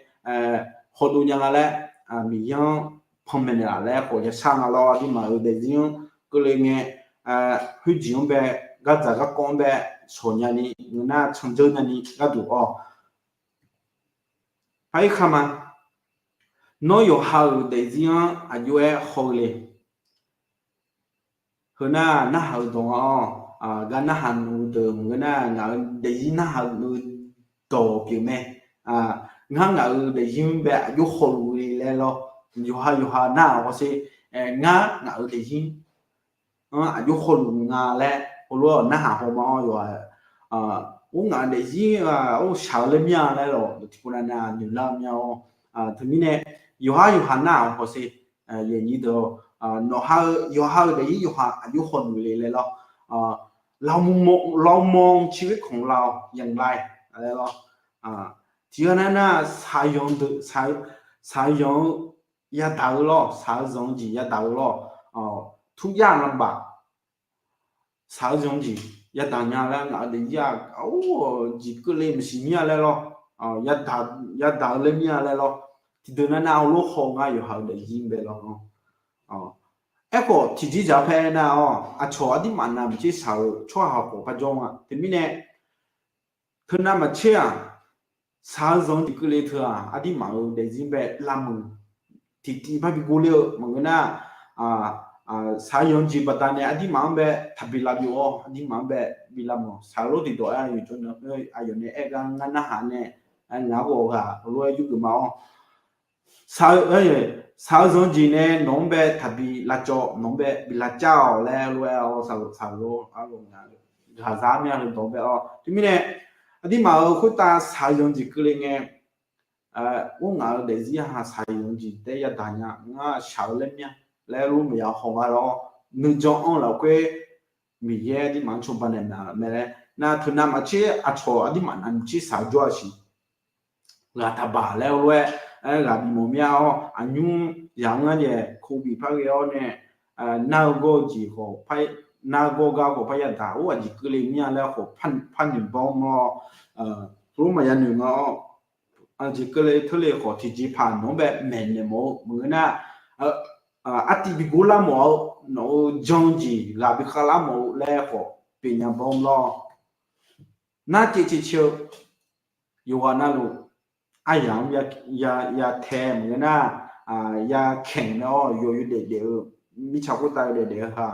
hawdov nya nga laer, Miqyaer-anr panmaeq naeqlaf laer khawf yashar nga lawr. Aqduimaf-euq daefzir-anr keuvle ngae, khoerjeq-anr bae gardzaq garkawv-anr bae shawq nyani ngeur nar, candzeur nyani gharduq-awr, Paer kama. Nawr yawqha-euq daefzir-anr aqjox-aer haw-eu le. Heu nar narhaq-eu dawq nga-awr, gar narhaq nmr-eu deuq maqngeur nar, ngaq-euq daefzir narhaq nmr-eu dawq pyeuf mae. Ngar ngaq-euq daefzir-anr bae aqjox hawluf le laer lawr. Yawqha yawqha narhaq hawsher. Ngar ngaq-euq daefzir-anr aqjox hawluf nga laer heulof-aer narhaq haw ma-awr yawqha, or ngaq-euq daefzir-aq or shaq-eu laer mir-a laer lawq, tiqpov navnav noeqlar-eu mir-a-awr. Teumirnae yawqhar yawqha nar-aq hawsher, yawqnyir deuq-awr, nawqha-eu yawqha-euq daefzir yawqha aqjox haw noeq le laer lawr. เรามอง เรามองชีวิตของเราอย่างไร laer lawr. Tiqghaq nar nar shaqzanq deuq, shaqzanq-eu yadaq-eu lawr, shaq-eu zanq-eu jeq yadaq-eu lawr, ทุกยากลำบาก shaq-eu zanq-eu jeq yadaq nya laer ngaq-euq daefzir-aq, or jeq keuvle maqsiq mir-a laer lawr, yadaq-eu laer mir-a laer lawr. Tiqdeuq nar nar heulof haw ngar yawqha-euq daefzir bae lawr. Aerkhawf tiqjir dzaq pae nar-awr aqcawq aqdirmaf navmaqtser shaq-eu tsawrhaq khawf par jawr nga. Teumirnae teunav maqtser-aq, shaq-eu zanq-eu jeq keuvle teu-aq aqdirmaf-euq daefzir bae lavmuiq tiqtiv par bi guvler-eu maqngeur nar, shaq-eu zanq-eu jeq baqdanae aqdirmaf-anr bae taqbi lavbyov-awr aqdirmaf-anr bae bi lavmuiq shaq-eu lor tiqdawq-aer aqyawf nae aer gar ngar narhaq nae, ngaq-anr ghawq ghaq heulof-aer yurgeuf ma-awr. Shaq-eu zanq-eu jeq nae nawq-anr bae taqbi lavcawv, nawq-anr bae bi lavcar-awq laer lof-aer-awr shaq-eu lor, arlawq ghaqzaq mir-a heudawq bae-awr. Teumirnae aqdirmaf-euq khoertav shaq-eu zanq-eu jeq keuvle ngae, or ngaq-euq daefzir ha shaq-eu zanq-eu jeq taef yadaq nya ngar shaq-eu laer mir-a laer lof maqya haw nga lawr. Nuijan-anr lafkhoer Miqyaer aqdirmaf-anr cawba naeq mae laer nar, teunav maqtser aqcawq aqdirmaf navmaqtser shaq-eu jawr-a siq. Ghaq taqbaq laer lof-aer, aer ghaq bimawf mir-a-awr, aqnymr yaq-anr ngar jaeq โควิด par ghae-awr nae, nar-eu gawr-eu jeq khawf, nar-eu gawr gar khawf par yadaq, or aqjeq keuvle mir-a laer khawf par noeq bawr-awr, lor maqya noeq nga-awr, aqjeq keuvle teurle khawf tiqjeqpaq nawq-anr bae maeqnaeq mawf-eu maqngeur nar, artiv bi gor lar mawf-eu nawq-eu jan-eu jeq ghaq bi khavlar mawf-eu laer khawf pyeufnya bawr lawr. Nar caev caev cae-eu yawqghaq navluf aryamq-anr yatae maqngeur nar, yakaeq nae-awr yawqyawq daefdaef-eu mirtsaq khoertav-eu daefdaef-eu ha,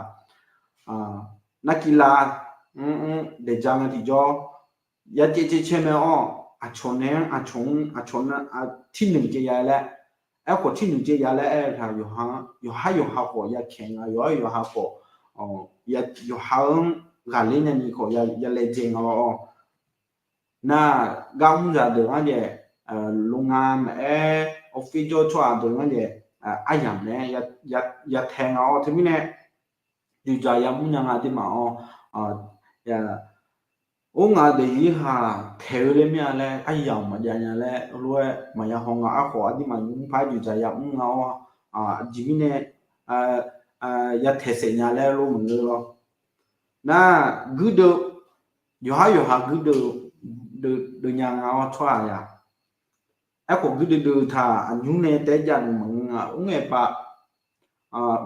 narkiv la mr mr daeqja nga tiqjawr, ya caev caev cae mae-awr aqcawq nae-anr aqcawq-anr aqcawq nar tirnuiq caev ya laer, aerkhawf tirnuiq caev ya laer aer-eu taq yawqha yawqha khawf yakaeq nga, yawqha yawqha khawf yawqha-anr ghaqler nyani khawf ya laejae nga lawr-awr. Nar gar mr zaqdeuq-anr jaeq, โรงงาน maqaer, office jawr tsawrhaq deuq-anr jaeq, aryamq nae yatae nga-awr teumirnae, dzoeqdzaq yamr nya nga aqdirmaf-awr, or ngaq-eu daefzir ha taeq-eu laer mir-a laer aryamq maqjav nya laer lof-aer maqya haw nga. Aerkhawf aqdirmaf nymr par dzoeqdzaq yamr nga-awr, aqjeq mirnae yataeq saef nya laer lof maqngeur lawr. Nar guirdeuv, yawqhar yawqha guirdeuv, deuv nya nga-awr tsawrhaq ya. Aerkhawf guirdeuv deuv taq aqnymr nae taef-aer jav nmr maqngeur nga. Mr ngae pav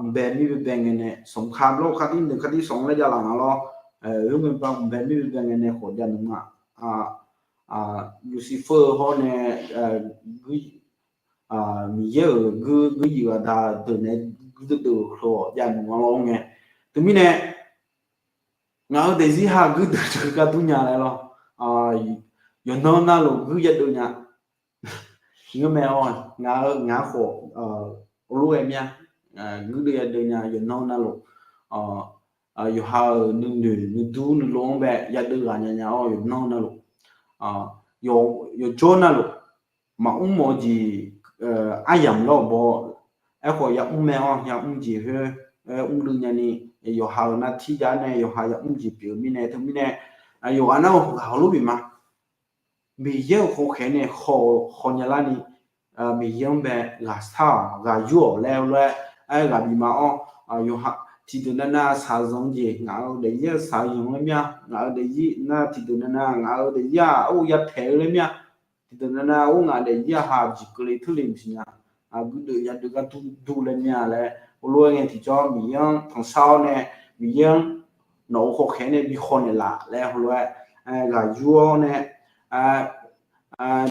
mqbae mir baebae ngae nae สงครามโลก khardir nui khardir sanq laer jav laf nga lawr. Mr ngae pav mqbae mir baebae ngae nae khawf jav nmr nga. Lucifer hawr nae Miqyaer-euq guir guiryuif aqda deuq nae guirdeuv deuv-eu heu-awq jav nmr nga lawr ngae. Teumirnae ngaq-euq daefzir ha guirdeuv deuv gar dur nya laer lawr. Yawqnan navluf guir yadeuv nya. Ngeurmae-awr ngaq-eu ngaq-anr khawf lof-aer mir-a. Guirdeuv yadeuv nya yawqnan navluf, yawqha-euq nuinoeq nuidur nuilov-anr bae yadeuv ghaq nya nya-awr yawqnan navluf, yawqjawr navluf maqmr mawf-eu jeq aryamq lawr-awq baw. Aerkhawf yamr mae-awr yamr jeq khoer mrluiv nyani, yawqha-euq nar tirjav nae yawqha yamr jeq pyeuf-eu mirnae teumirnae, yawqghaq nar-eu ghaq heulof bif ma. Miqyaer-euq khawkhaeq nae khawqnya larni, Miqyaer-anr bae ghaqshar-awq ghaqyur-awq laer lof-aer, aer ghaq bif ma-awr, yawqha tiqdeuq navnav shaqzanq jeq ngaq-euq daefzir-aq shaqzanq laer mir-a, ngaq-euq daefzir nar tiqdeuq navnav ngaq-euq daefzir-aq or yataeq-eu laer mir-a, tiqdeuq navnav or ngaq daefzir-aq ha jeq keuvle teurle maqsiq nya, guirdeuv yadeuv gar dur dur laer mir-a laer heulof-aer ngae tiqjawr Miqyaer-anr tanqshar-awr nae, Miqyaer-anr nawq-euq khawkhaeq nae bi haw naeqlaf laer heulof-aer ghaq yur-awr nae,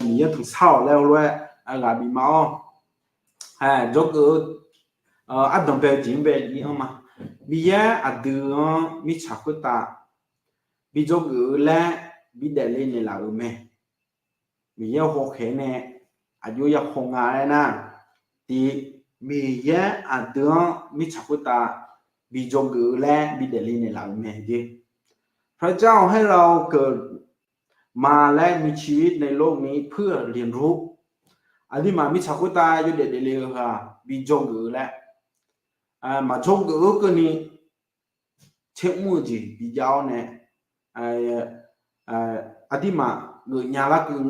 Miqyaer tanqshar-awq laer heulof-aer ghaq bif ma-awr, dzawgeuf-eu ardanq bae-eu jeq-anr bae ir-anr ma. Miqyaer aqdui-anr mirtsaq khoertav bi dzawgeuf-eu laer bi daefle naeqlaf-euq mae. Miqyaer hawkhaeq nae aqjox ya haw nga aernar, tiq, Miqyaer aqdui-anr mirtsaq khoertav bi dzawgeuf-eu laer bi daefle naeqlaf-euq mae jeq. พระเจ้าให้เราเกิดมาและมีชีวิตในโลกนี้เพื่อเรียนรู้ Aqduimaf mirtsaq khoertav yawdaef daefle-eu ghaq bi dzawgeuf-eu laer, maqdzawgeuf-eu keuvni tsermr-eu jeq bijav-awr nae, aqduimaf geufnya lar keuv,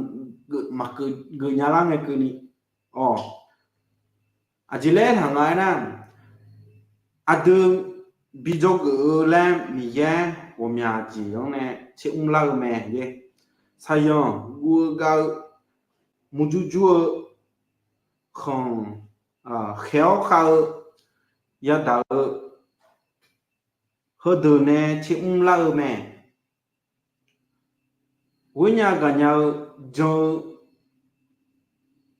maqgeuf, geufnya lar ngae keuvni, awq, aqjeq laer taq nga aernar, aqdui bi dzawgeuf-eu laer Miqyaer ghawqmya jeq-anr nae tsermr lar-eu mae. Saqyanq guv-eu gav-eu, murjur jur-eu, khanq khaeq-awr khav-eu, yadaq-eu, heudeuq nae tsermr lar-eu mae. Ghoernya gaqnya-eu jan-eu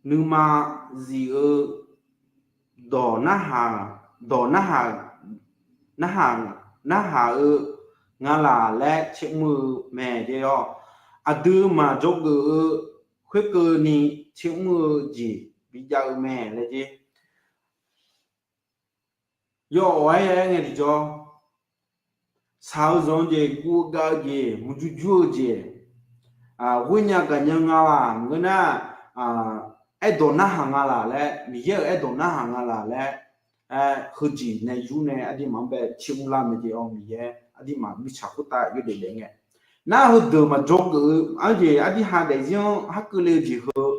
nuima zif-eu dawq narhaq, dawq narhaq, narhaq, narhaq-eu nga laq laer tsermr-eu mae jeq-awr, aqdui maqdzawgeuf-eu khoerkeuvni tsermr-eu jeq bijav-eu mae laer jeq. Yawawq-aer aer ngae tiqjawr, shaq-eu zanq-eu jeq, guv-eu gav-eu jeq, murjur jur-eu jeq, ghoernya gaqnya nga laq maqngeur nar, aerdawq narhaq nga laq laer, Miqyaer-euq aerdawq narhaq nga laq laer, heujeq nae yur nae aqduimaf-anr bae tsermr lar mae jeq-awr, Miqyaer aqduimaf mirtsaq khoertav yawdaef daef ngae, nar heudeuq maqdzawgeuf-eu arjeq aqdui ha daefzir-anr harkeuvle-eu jeq heu,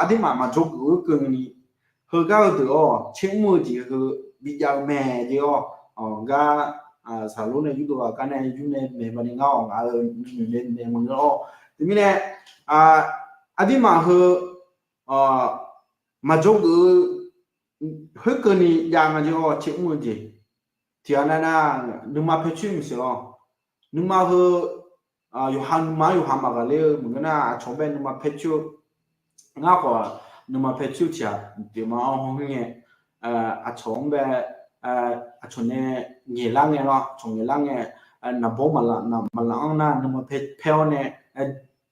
aqduimaf maqdzawgeuf-eu keuvni, heugar heudeuq-awr tsermr-eu jeq heu bijav-eu mae jeq-awr, gar saqlor nae yurdov-aq gar nae yur nae maeq baqni ngar-awq, ngaq-euq nuinoeq nae naeq maqngeur-awr. Teumirnae aqduimaf heu maqdzawgeuf-eu khoerkeuvni jav nga jeq-awr tsermr-eu jeq. Tiqghaq nav nar, nuima paer coer maqsiq lawr. Nuima heu yawqha nuima-anr yawqha maqghaqler-eu maqngeur nar, aqcawq-anr bae nuima paer coer-eu, ngar khawf nuima paer coer-eu tiqghaq pyeufma-awr hawr ngae, aqcawq-anr bae, aqcawq nae ngaeqlar ngae lawr, aqcawq ngaeqlar ngae, naqbawr maqlaf, maqlaf-anr nar nuima paer paer-awr nae,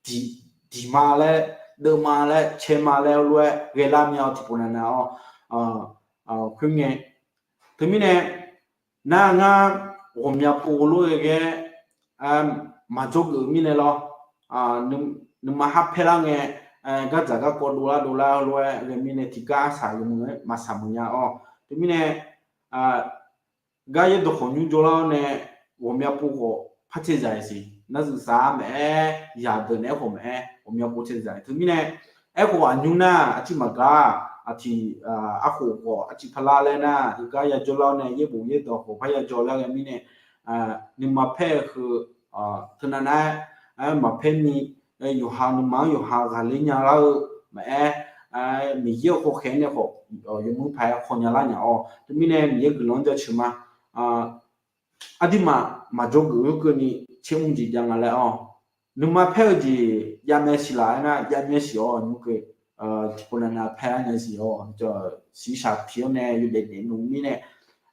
diq, diqma laer, deuvma laer, caema laer heulof-aer ghaelar myav-eu tiqpov navnav-awr, khoerngae. Teumirnae nar ngar ghawqmya pov lof-aer ghae, maqdzawgeuf mirnae lawr, nuima har paer lar ngae, gardzaq garkawv dovlar dovlar lof-aer ghae mirnae tiqgar arsaq yawmuiq-aer maqsaq maqnya-awr. Teumirnae gar yaerdawq khawf nymr jawrlar-awr nae ghawqmya pov khawf par cae zaq-iq siq. Nar zuifsaf-aer maqaer, yaqdeuq naeq-aer khawf maqaer, ghawqmya pov cae zaq-iq. Teumirnae aerkhawf aqnymr nar aqciv maqgaq, aqtiq, arkhof khawf aqciv parlar laer nar, heugar yajawrlar-awr nae yaerbof yaerdawq khawf par yajawr laer ghae mirnae, nuima paer-eu heu, teunav nar-aer, maqpaer ni, yawqha nuima-anr yawqha ghaqler nya lar-eu maqaer, Miqyaer-euq khawkhaeq nae khawf yawmuiq paq-aer khawnya lar nya-awr. Teumirnae Miqyaer guiqlanq-anr jaceuq ma. Aqduimaf maqdzawgeuf-eu keuvni tsermr jeq jav nga laer-awr, nuima paer-eu jeq javmae siq laf-aer nar javmae siq-awr, nymr keuv tiqpov navnav paer-aer nya siq-awr, siqshaq tiq-awr nae yawdaef daefnmr mirnae,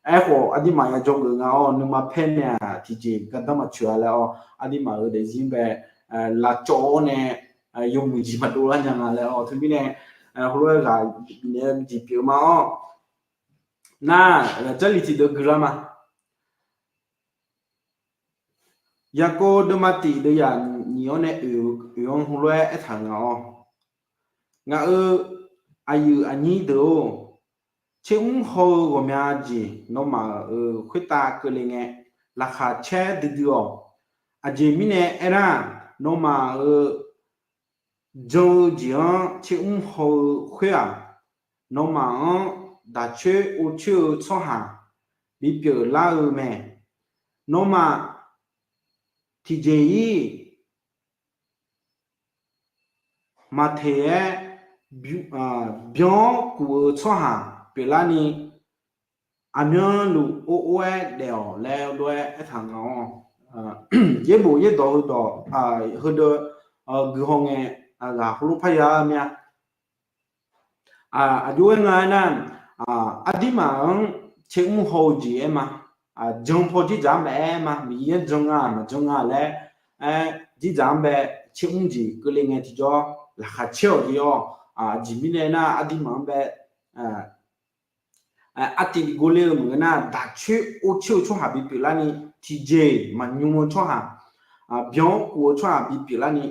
aerkhawf aqduimaf yadzawgeuf nga-awr, nuima paer nae-aq tiqjeq gardanr maqtsoeq-a laer-awr, aqduimaf-euq daefzir bae lavcawv-awr nae yawmuiq jeq maqdov lar nya nga laer-awr. Teumirnae heulof-aer ghaq bifnaeq-eu jeq pyeuf ma-awr, nar Jarlif tiqdeuv guiqlar ma. Yaqkov deuvma tiq deuvyaq nyiq-awr nae oeq-anr heulof-aer aertaq nga-awr, ngaq-euq aqyuif aqnyir deuq-or, tsermr haw-eu ghawqmya jeq nawmaf-euq khoertav keuvle ngae, laqkhaq caer duidui-awq. Aqjeq mirnae aernar, nawmaf-euq jan-eu jeq-anr tsermr haw-eu khoer-aq, nawmaf-anr daq coer or coer-eu tsawrhaq bipyeuf lar-eu mae. Nawmaf tiqjeq-ir maqteq-aer byan-awr kuf-eu tsawrhaq pyeuflarni, aqmyanluf or or-aer daef-awq laer lof-aer aertaq nga-awr, yaerbof yaerdawq heudawq heudeuq guihaw ngae, ghaq heulof parya-eu mir-a. Aqjox-aer nga aernar, aqduimaf-anr tsermr haw-eu jeq aer ma. Jan paw dzerdzaq-anr maqaer ma. Miqyaer-anr jan nga maqjan nga laer, aer dzerdzaq-anr bae tsermr jeq keuvle ngae tiqjawr laqkhaq caer-awq jeq-awr, aqjeq mirnae nar aqduimaf-anr bae artiv gor ler-eu maqngeur nar, daq coer or coer-eu tsawrhaq bipyeuf larni, tiqjeq maqnymr-eu tsawrhaq, byan-anr kuv-eu tsawrhaq bipyeuf larni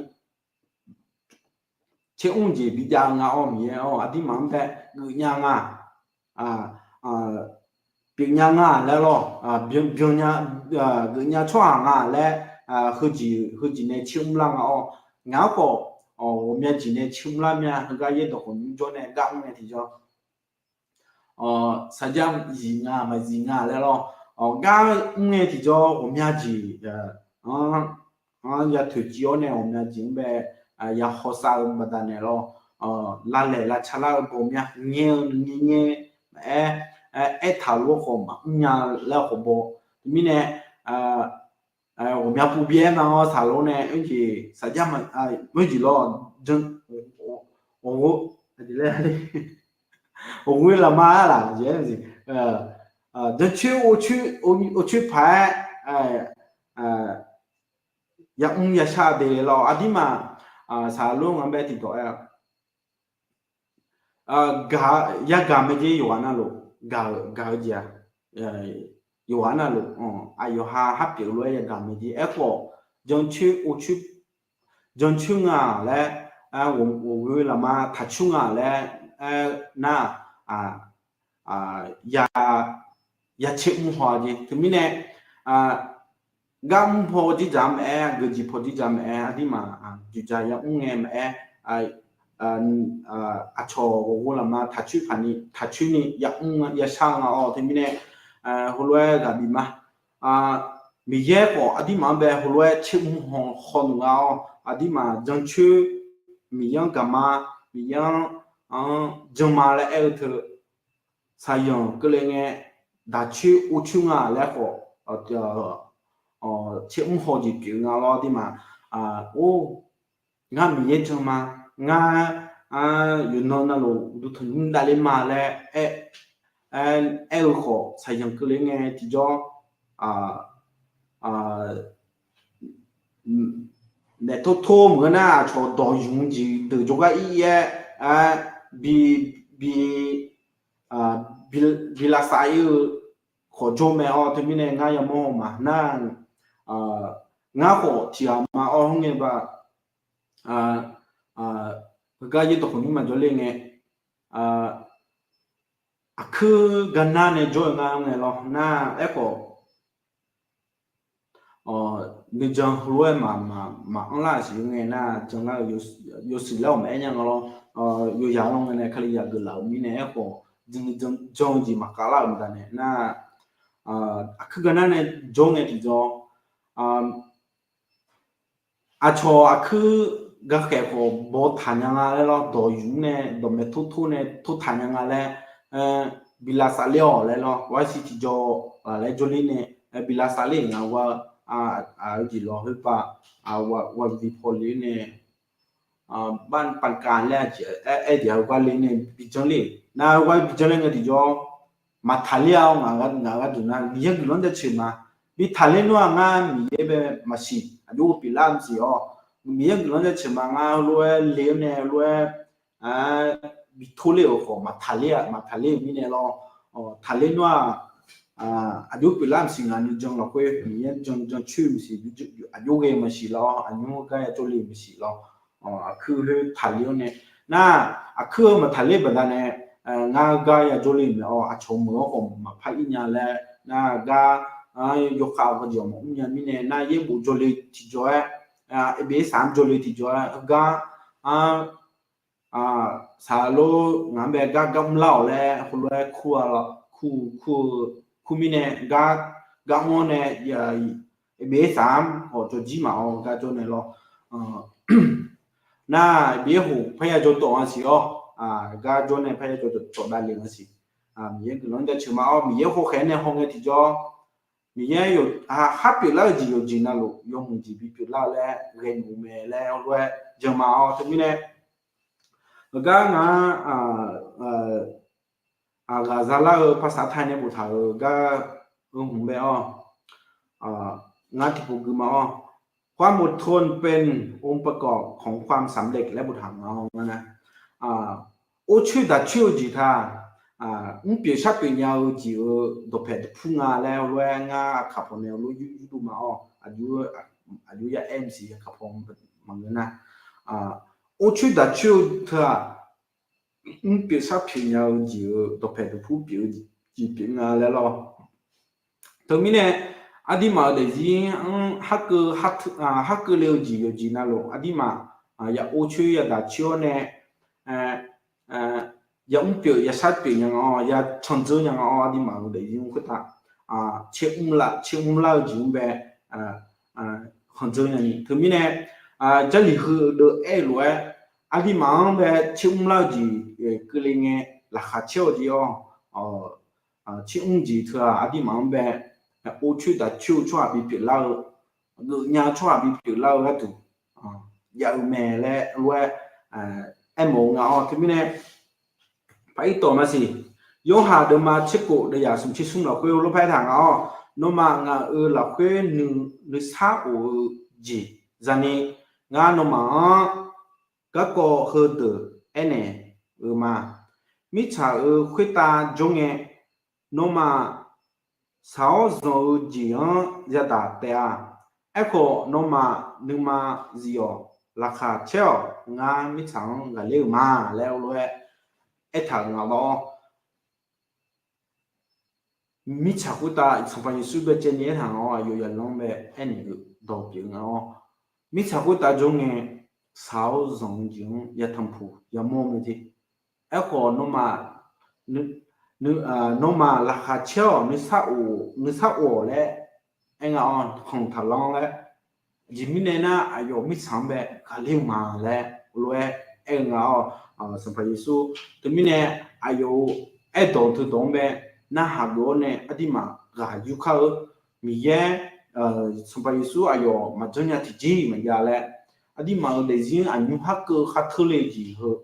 tsermr jeq bijav-eu nga-awr, Miqyaer-awr aqdirmaf-anr bae geufnya nga, pyeufnya nga laer lawr, byan, byan nya, geufnya tsawrhaq nga laer, heujeq, heujeq nae tsermr lar nga-awr, ngaq-anr khawf ghawqmya jeq nae tsermr lar mya. Heugar yaerdawq khawf nymr jawr nae gar mr ngae tiqjawr, saqjar zif nga maqzif nga laer lawr, gar mr ngae tiqjawr ghawqmya jeq anr, anr ya toeqciv-awr nae ghawqmya jeq-anr bae ya hawsav-eu baqdanae lawr, lavlaeq lavca lar-eu ghawqmya ngaer-eu ngaer ngaer maqaer, aertaq lof-aer khawf maqmr nya laer khawf baw. Teumirnae ghawqmya pov byaer ma-awr saqlor nae oerjeq saqjar ma, oerjeq lawr, ghawqghoe lafma-aer laf, jancoer, coer paq-aer yamr yashar de lawr, aqdirmaf saqlor nga bae tiqdawq-aer gaq, yagaq mae jeq yawqghaq navluf, gaq-eu, gaq-eu jeq-aq, yawqghaq navluf, aqyawf ha harpyeuf lof-aer yagaq mae jeq. Aerkhawf, jancoer, coer, jancoer nga laer, ghawqghoe lafma taqcoer nga laer, aer nar, ya, ya tsermr haw jeq. Teumirnae, gar mr haw-eu jirdzaq-anr maqaer, geujeq paw jirdzaq maqaer, aqdirmaf dzoeqdzaq yamr ngae maqaer, aqcawq ghawqghoe lafma taqcoer paq ni, taqcoer ni yamr yashar nga-awr, teumirnae heulof-aer ghaq bif ma. Miqyaer khawf aqdirmaf-anr bae heulof-aer tsermr haw, haw nmr nga-awr, aqdirmaf jancoer, Miqyaer-anr gaqma, Miqyaer-anr janma laer aer-eu teu, saqyanq keuvle ngae, daqcoer orcoer nga laer khawf, tsermr haw jeq pyeuf nga lawr, aqdirmaf, or, ngar Miqyaer janma, ngar yawqnan navluf uqduq tanqnymr davler ma laer aer-eu khawf, saqyanq keuvle ngae tiqjawr, naef tor tor meuq-eu nar, aqcawq dawq yumq jeq deuq jawrgar ir-aer, bi, bi, bi lavsav ir-eu khawf jawr mae-awr, teumirnae ngar yamawr haw ma nar, ngar khawf tiqghaq ma-awr, hawr ngae ba, heugar yaerdawq khawf nymr maqjawr ler ngae, aqkuir garnar nae jawr-eu ngar ngae lawr nar, aerkhawf, nuijan heulof-aer maqanr lar-euq siq ngae nar, janlar-eu yawshuif laer-awq maqaer nya nga lawr, yawyaq-anr ngae nae Kalizaq geuflaf-euq mirnae aerkhawf, nuijan jan-eu jeq maqkhav lar-euq maqdanae nar, aqkuir garnar nae jawr ngae tiqjawr, aqcawq aqkuir garkhaeq khawf baw taq nya nga laer lawr, dawq yumq nae dawqmaeq tor tor nae tor taq nya nga laer, bi lavsav ler-awq laer lawr, warshiq tiqjawr laer jawrler nae bi lavsav ler-euq nga, aqjeq lawr khoerpav, waviq paw le nae, bar pavkav laer aer jeq-a, heugar le nae bijanr ler, nar heugar bijanr ler ngae tiqjawr, maqtaq ler-awr ngaq gharduq nar Miqyaer guiqlanq jaceuq ma. Bi taqler nar-aq ngar Miqyaer bae maqsiq, aqjox pyeuflar maqsiq-awr, Miqyaer guiqlanq jaceuq ma. Ngar lof-aer le-awr nae lof-aer bi tor ler-euq khawf maqtaq ler-a, maqtaq ler-euq mirnae lawr, taqler nar-aq, aqjox pyeuflar maqsiq, ngaq nuijan lafkhoer Miqyaer jan, jancoer maqsiq, aqjox ghae maqsiq lawr, aqnymr gar ya jawrle maqsiq lawr, aqkuir khoer taqler-awr nae, nar aqkuir-eu maqtaq ler baqdanae, ngar gar ya jawrle maeq-awr, aqcawq meuq-anr khawf maqpar ir nya laer nar, gar yawkhav-eu jeq maqmr nya mirnae nar, yaerbof jawrle tiqjawr-aer, Eqbeqsaq-anr jawrle tiqjawr-aer, heugar saqlor ngaq-anr bae gar gar mrlar-awq laer heulof-aer kur-a lawr, kur, kur-eu, kur mirnae gar, gar mr-awr nae, Eqbeqsaq-anr khawf jawrjir maqawr gar jawr nae lawr, nar Eqbeqhof parya jawr tawf nga siq-awr, gar jawr nae parya jawr tawf davle nga siq. Miqyaer guiqlanq jaceuq ma-awr, Miqyaer hawkhaeq nae haw ngae tiqjawr, Miqyaer yawqha pyeuflar-eu jeq yawqjeq navluf yawmuiq jeq bipyeuf lar-eu laer ghae nmr mae laer heulof-aer jan ma-awr, teumirnae heugar ngar aqghaq zalar-eu ภาษาไทย nae boftaq-euq gar-eu hmq bae-awr, ngar tiqpov gui ma-awr, ความอดทนเป็นองค์ประกอบของความสำเร็จ laer boftaq nga-awr ngar nar, orcoer daqcoer-eu jeq taq, mrpyeuf sharpyeuf nya-eu jeq-euq dawqpae dawqpur nga laer heulof-aer ngar aqkaq pawnae heulof yurdov ma-awr, aqjox aqjox ya aer maqsiq, ya kaq paw maqngeur nar, or coer daq coer-eu teu-aq, mrpyeuf sharpyeuf nya-eu jeq-euq dawqpaeq dawqpur pyeuf-eu jeq pyeuf nga laer lawr. Teumirnae, aqdirmaf-euq daefzir-anr harkeuv, harkeuv le-eu jeq yawqjeq navluf aqdirmaf ya or coer ya daq coer-awr nae, ya mrpyeuf ya sharpyeuf nya nga-awr, ya candzeur nya nga-awr, aqdirmaf-euq daefzir-anr khoertav caer mr lar-eu jeq-anr bae khanqdzeur nyani. Teumirnae, Jarlif heudeuv aer-eu lof-aer, aqdirmaf-anr bae caer mr lar-eu jeq keuvle ngae laqkhaq caer-awq jeq-awr, caer mr jeq teu-aq aqdirmaf-anr bae or coer daq coer-eu tsawrhaq bipyeuf lar-eu, geufnya-eu tsawrhaq bipyeuf lar-eu gharduq jav-eu mae laer lof-aer aermawf-eu nga-awr. Teumirnae, paq ir tawq maqsiq, Yorhaq deuvma tserkof deuvyaq smq tser smr lafkhoer lof par aertaq nga-awr, nawmaf ngaq-euq lafkhoer nuisar of-eu jeq zani, ngar nawmaf-anr garkawv heudeuq aernaeq-eu ma. Mirtsaq-euq khoertav jawr ngae, nawmaf shaq-awr zanq-eu jeq-anr yadaq taef-a. Aerkhawf, nawmaf nuima zif-awq, laqkhaq caer-awq, ngar mirtsaq-anr ghaqler-euq ma laer lof-aer aertaq-euq nga lawr. Mirtsaq khoertav Sanqpaq Yeqsur bae caevni aertaq nga-awr, aqyawf yaqlanr bae aernaeq-eu dawq pyeuf nga-awr, mirtsaq khoertav jawr ngae, shaq-awr zanq-eu jeq-anr ya tanqpuq yamawr mae jeq. Aerkhawf, nawmaf, nawmaf laqkhaq caer-awq, nuisar of-awq laer aer nga-awr, khanq taqlanr laer, aqjeq mirnae nar aqyawf mirtsaq-anr bae ghaqler-eu ma laer lof-aer aer-eu nga-awr, Sanqpaq Yeqsur teumirnae aqyawf-euq aerdawq teudawq-anr bae narhaq geuf-awr nae aqdirmaf ghaq yurkar-eu Miqyaer, Sanqpaq Yeqsur aqyawf maqjanr nya tiqjeq maqjav laer, aqdirmaf-euq daefzir aqnymr harkeuv kharteur le-eu jeq heu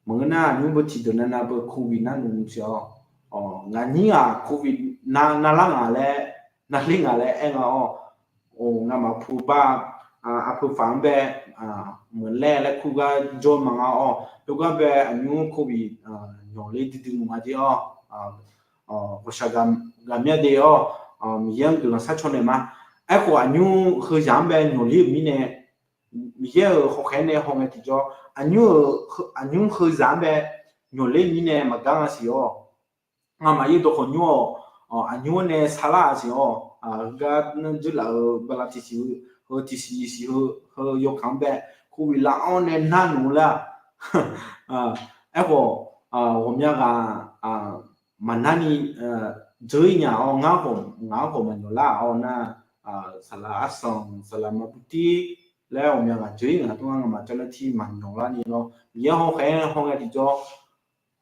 maqngeur nar, aqnymr beu tiqdeuq navnav beu covid nar nmr siq-awr, ngaqnyir ghaq covid navlar ngaq laer, navler ngaq laer aer nga-awr, ngamaf pu bar, aqpeu faq-anr bae meuq laer laer kur gar jawr ma nga-awr, yawgar bae aqnymr covid nymq ler duidui nmr nga jeq-awr, ghawqshaq ghaq mya de-awr, Miqyaer-anr guiqlanq sharcaw naeq ma. Aerkhawf aqnymr heuzaq-anr bae nymq ler-euq mirnae, Miqyaer-euq hawkhaeq nae hawngae tiqjawr, aqnymr heuzaq-anr bae nymq ler mirnae maqgar nga siq-awr, ngamaf yaerdawq khawf nymr-awq, aqnymr-anr nae sarlar-a siq-awr, heugar nar dzeurlaf-euq bala tiqsiq heu, heu tiqsiq nyiq siq heu, heu yawkaq-anr bae covid laf-awr nae nar nmr lar-a. Aerkhawf, ghawqmya ghaq maqnar ni dzeur-ir nya-awr, ngar khawf, ngaq-anr khawf maqnyawq lar-awr nar, saqlaq arsanq, saqlaq maqbutir laer ghawqmya ghaq dzeur-ir ngaq tmr-anr ngamaf jar nar tir maqnyawq lar ni lawr. Miqyaer hawkhaeq-anr hawngae tiqjawr,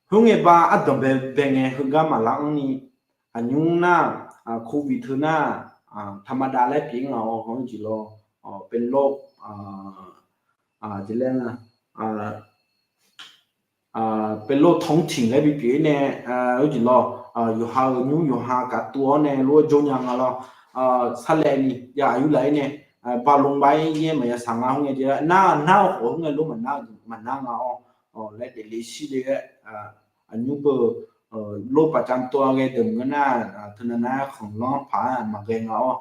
khoerngae ba ardanqbae bae ngae heugar maqlar-anr ni, aqnymr nar, covid teu nar, taqmadav laer pyeuf-ir ngaq-awr, hawr-eu jeq lawr, เป็นโรค jeq laer nar, เป็นโรคท้องถิ่น laer bipyeuf-ir nae, hawr-eu jeq lawr, yawqha-euq nymr yawqha kaqtuv-awr nae lof-aer jawr nya nga lawr, sarlaevni ya aqyuif laf-ir nae, balong bar-ir yaer maqya saq nga khoerngae jeq nar, nar-eu khawf khoerngae lof maqnar, maqnar nga-awr, laer daefle shir le-aer, aqnymr beu, โรคประจำตัว ghae deuq maqngeur nar, teunav nar-aer khanqlanr paq-aer maqghae nga-awr,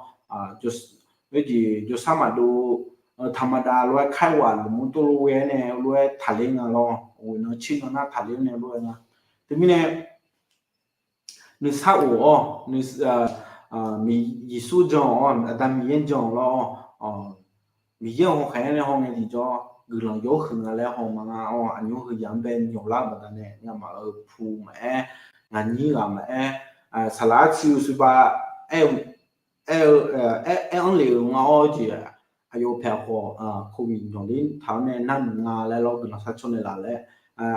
hawr-eu jeq jawrsar maqdov, taqmadav lof-aer ไข้หวัด lmqmr tov lof-aer nae lof-aer taqler nga lawr, ghoeqnan cirnan nar taqler nae lof-aer nga. Teumirnae nuisar of-awr, Yeqsur jan-awr, Aqda Miqyaer jan-awr lawr-awr, Miqyaer-euq hawkhaeq-anr nae hawngae tiqjawr guiqlanq yawr huiq nga laer haw ma nga-awr, aqnymr heuzaq-anr bae nyawq lar-eu baqdanae ngamaf-euq pu maqaer, ngaqnyir ghaq maqaer, saqlaq arciv-eu suiba aer-eu, aer-eu, aer-anr lef-euq nga-awr jeq, aqyawf paeq khawf covid nyawq ler taq-awr nae nar nmq nga laer lawr guiqlanq sharcaw naeq laf laer,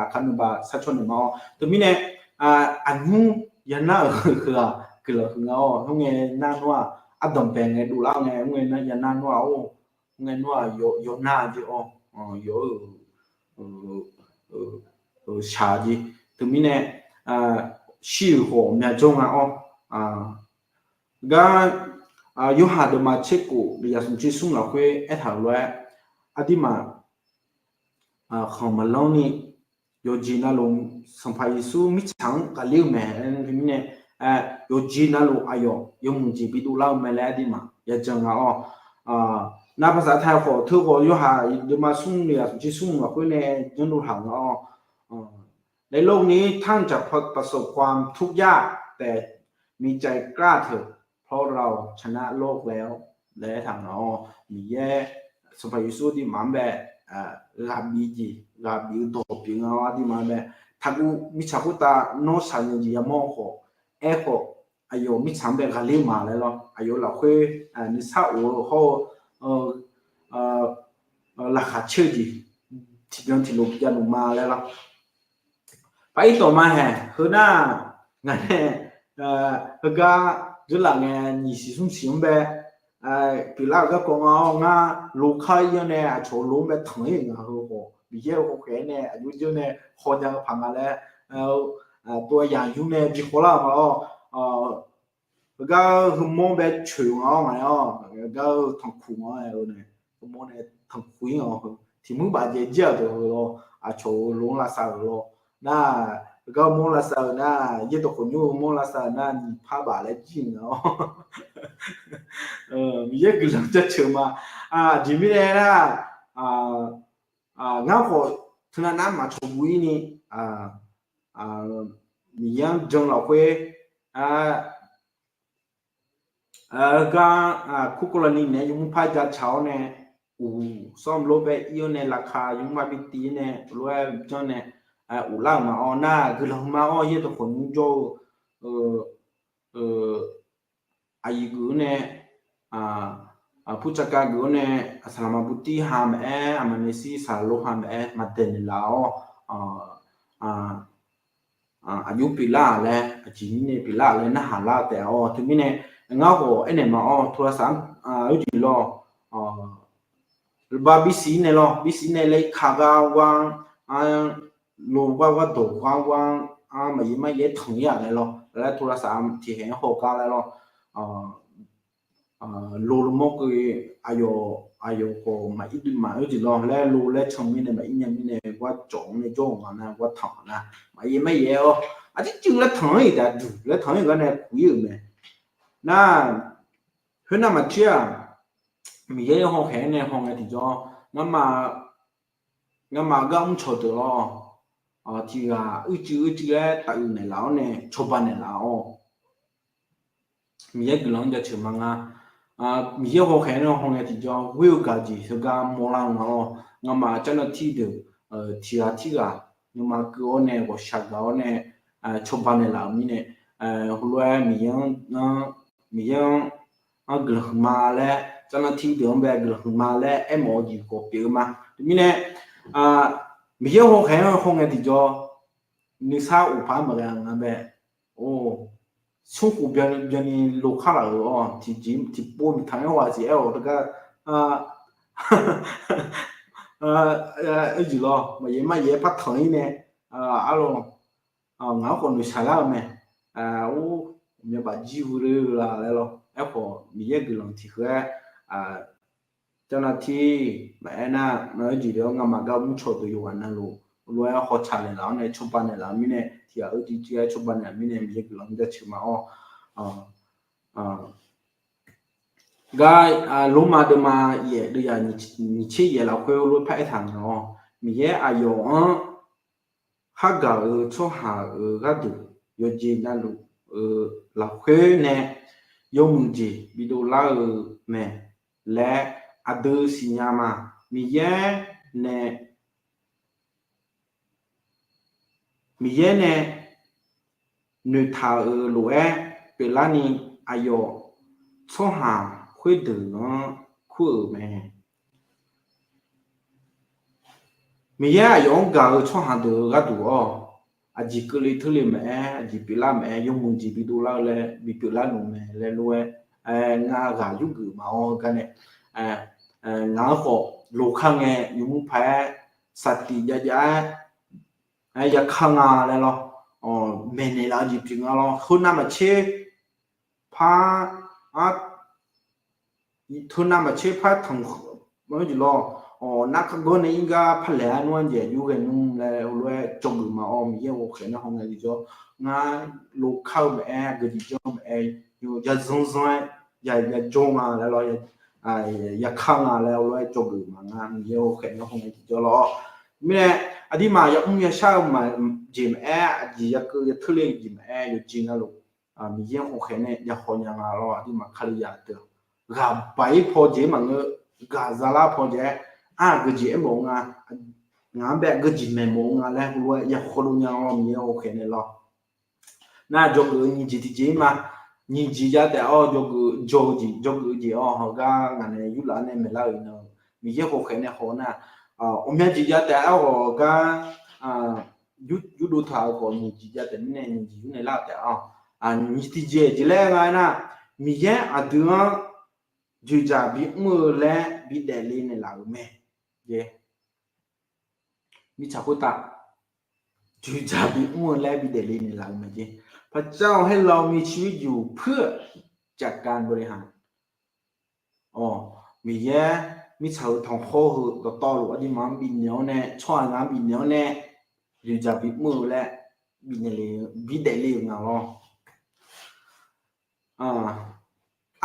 aqkar nuiba sharcaw naeq ma-awr. Teumirnae aqnymr yanar-euq heu-aq guiqlanq huiq nga-awr, khoerngae nar nmr-aq, ardanqbae ngae dovlar ngae khoerngae nar yanar nmr-aq, or, ngae nmr-aq yawnar jeq-awr, yawq-eu shaq jeq. Teumirnae shir-euq khawf myavjawr nga-awr, gar, Yorhaq deuvma tserkof deuvyaq smq tser smr lafkhoer aertaq-euq lof-aer, aqdirmaf khanq maqlanr ni, yawqjeq navluf Sanqpaq Yeqsur mirtsaq-anr ghaqler-eu mae. Teumirnae yawqjeq navluf aqyawf yawmuiq jeq bidov lar-eu mae laer aqdirmaf yajan nga-awr, เอ่อ nar ภาษาไทย khawf teughawq yawhaiq deuvma smr yaq smq jir smr lafkhoer nae janrdov haq nga-awr, ในโลกนี้ท่านจะประสบความทุกข์ยาก แต่มีใจกล้าเถิด เพราะเราชนะโลกแล้ว laer aertaq nga-awr, Miqyaer Sanqpaq Yeqsur aqduimaf-anr bae ghaq bif jeq ghaq bif-eu dawq pyeuf nga-awr aqduimaf-anr bae, taqguv mirtsaq khoertav nawr shaqzanq jeq yamawr khawf, aerkhawf aqyawf mirtsaq-anr bae ghaqler ma laer lawr, aqyawf lafkhoer nuisar of-eu hawr-eu laqkhaq caer-eu jeq tiqbyan tiqlof javluf ma laer lawr. Paq-ir tawq ma haeq heu nar, ngaq nae heugar dzeurlaf ngae nyiq siq smr siq-anr bae pyeuflar-euq garkawv nga-awr, ngar lo kar-ir-awr nae aqcawq-eu lo-anr bae tanq-ir-euq nga heu khawf, Miqyaer-eu hawkhaeq-aer nae aqjox jir-awr nae hawnya-eu paq nga laer, tov-aer yaq yur nae bi khawvlar-euq ma-awr, heugar heumawr bae coeq nga-awr ngaq nae-awr, heugar-eu tanqkuq nga-awr nae, heumawr nae tanqkuq-ir nga heu tiqmuir bafjaev jir-aq deuq heu lawr, aqcawq-eu lo-anr lavsav-euq lawr nar, heugar mawr lavsav-euq nar, yaerdawq khawf nymr-eu mawr lavsav-euq nar, nyiq par baf laer jir nga-awr, Miqyaer guiqlanq jaceuq ma. Aqjeq mirnae aernar, ngar khawf teunav nar maqcawq guv-ir ni, Miqyaer-anr jan lafkhoer, gar, kurkawv lafni naeq-aer yawmuir par jacaq-awr nae, uq sawr mq lof bae ir-awr nae laqkhaq yawmuir par bi tiv-ir nae lof-aer janr nae, uqlar-euq ma-awr nar, guiqlanq ma-awr yaerdawq khawf nymr jawr-eu aqyuif geuf-awr nae, purtsaqkav geuf-awr nae, saqlaqma butir ha maqaer, aqma naeqsir saqlaq lof ha maqaer, maqdaeq naeqlaf-awr, aqjox pyeuflar-aq laer, aqjeq mirnae pyeuflar-aq laer narhaq lar taef-awr, teumirnae ngar khawf aernaeq ma-awr, โทรศัพท์ uicuiv lawr, ba bisiq nae lawr, bisiq nae laer kaq gar gha-anr, lo gha gha dawq gha gha-anr, maqyaer maqyaer tanq-ir-aq nae lawr laer, โทรศัพท์ tiqhaeq-anr haw gar laer lawr, lo lmawr keuv aqyawf, aqyawf khawf maqir dui maqir jeq lawr laer, lo laer can mirnae maqir nya mirnae gar cawq-anr nae jawr-euq nga nar, gar tanq-aq nar, maqyaer maqyaer-awr aqjeq jeq laer tanq-ir-aq duq laer tanq-ir gar nae kuq-ir-euq mae. Nar, khoernar maqtir-aq, Miqyaer hawkhaeq-aer nae haw ngae tiqjawr, ngamaf, ngamaf gar mrcawq deuq lawr, tiqghaq uicuiv uicuiv laer taf uiq naeqlaf-awr nae cawba naeqlaf-awr, Miqyaer guiqlanq-anr jaceuq ma nga. Miqyaer hawkhaeq-aer nae haw ngae tiqjawr, ghoer-eu gaq jeq heugar mawrlar-eu nga-awr, ngamaf เจ้าหน้าที่ deuq tiqghaq tirghaq nuima keuv-awr nae ghawqshaq gaq-awr nae cawba naeqlaf-euq mirnae, heulof-aer Miqyaer-anr, Miqyaer-anr guiqlanq huiqma laer เจ้าหน้าที่ deuq-anr bae guiqlanq huiqma laer aermawf-eu jeq khawf pyeuf-eu ma. Teumirnae, Miqyaer hawkhaeq-aer haw ngae tiqjawr, nuisar uqpaq-anr maqghae nga bae, or, smrkhof byanni byanni lo kar laf-euq-awr, tiqjeq tiqpov miqtaq-anr ghaq jeq aer-awq teugar, aerjeq lawr, maqyaer maqyaer par tanq-ir nae, arlawr, ngaq-anr khawf noeqshaq lar-eu mae, or, myavbaf jir vuiler-eu la laer lawr, aerkhawf Miqyaer guiqlanq tiqheu-aer เจ้าหน้าที่ maqaer nar, ngar-eu jeq-awr ngamaf gar mrcawq deuq yawqghaq navluf lof-aer hawtsaq naeqlaf-awr nae cawba naeqlaf-eu mirnae, tiqghaq uicuiv uicuiv-aer cawba naeq-eu mirnae Miqyaer guiqlanq jaceuq ma-awr, gar, Lormav deuvma yaef deuvyaq nyiqtser yaef lafkhoer lof-aer paraer taq nga-awr, Miqyaer aqyawf-anr khargaq-euq tsawrhaq-euq gharduq yawqjeq navluf-eu lafkhoer nae yawmuiq jeq bidov lar-eu mae laer aqdui siqnya ma. Miqyaer nae, Miqyaer nae noeqtaq-euq lof-aer pyeuflarni aqyawf tsawrhaq khoerdeuq-anr kur-euq mae. Miqyaer aqyawf-anr gaq-eu tsawrhaq deuq-eu gharduq-awr, aqjeq keuvle teule maqaer, aqjeq pyeuflar maqaer, yawmuiq jeq bidov lar-eu laer bipyeuf lar luf mae laer lof-aer, ngar ghaq yurgeuf ma-awr heugar nae, ngaq-anr khawf loqkar ngae yawmuiq paq-aer saqtiq javjav-aer yakar nga laer lawr, maeqnaeq laf-eu jeq pyeuf nga lawr, heunav maqtser par, teunav maqtser par tanq-eu jeq lawr, nar kagawr nae irgar parlaeq-aer nmr-anr jeq yur ghae nmr laer heulof-aer dzawgeuf ma-awr, Miqyaer ghawqkhaeq nae haw ngae tiqjawr, ngar loqkar-eu maqaer, geujeq janr maqaer, yawzanr zanr-aer yajawr nga laer lawr, yaka nga laer heulof-aer dzawgeuf maqnga. Miqyaer hawkhaeq nae haw ngae tiqjawr lawr. Mirnae aqdirmaf yamr yashar-eu jeq maqaer, aqjeq yakeuv yateur le-eu jeq maqaer, yawqjeq navluf Miqyaer hawkhaeq nae jav haw nya nga lawr. Aqdirmaf Kalizaq deuq ghaq baq-ir paw jeq maqngeur, ghaq zalar paw jeq-aer, argeujeq aermawf nga, ngaq-anr bae geujeq maeqmawf-eu nga laer heulof-aer ya hawdov nya lawr. Miqyaer hawkhaeq nae lawr. Nar dzawgeuf-eu nyiq jeq tiqjeq-ir ma. Nyiq jeq jav taef-awr, dzawgeuf-eu jeq, dzawgeuf-eu jeq-awr hawgar ngaq nae yurlaf-anr nae maeqlar-euq na, Miqyaer hawkhaeq nae haw nar, ghawqmya jeq jav taef-awr ghawqgar yurdov taq-euq khawf nyiq jeq jav taef mirnae nyiq jeq yur naeq lar taef-awr, nyiq tiqjeq jeq laer nga aernar, Miqyaer aqdui-anr dzoeqdzaq bimr-eu laer bidaef le naeqlaf-euq mae. Mirtsaq khoertav dzoeqdzaq bimr-eu laer bidaef le naeqlaf-euq mae jeq. พระเจ้าให้เรามีชีวิตอยู่เพื่อจัดการบริหาร Awq, Miqyaer mirtsaq-euq tanqkhawr heu dawqtawvluf aqdirmaf-anr bifnaeq-awr nae, tsawrhaq ghaq-anr bifnaeq-awr nae, dzoeqdzaq bimr-eu laer bidaef le-euq nga lawr.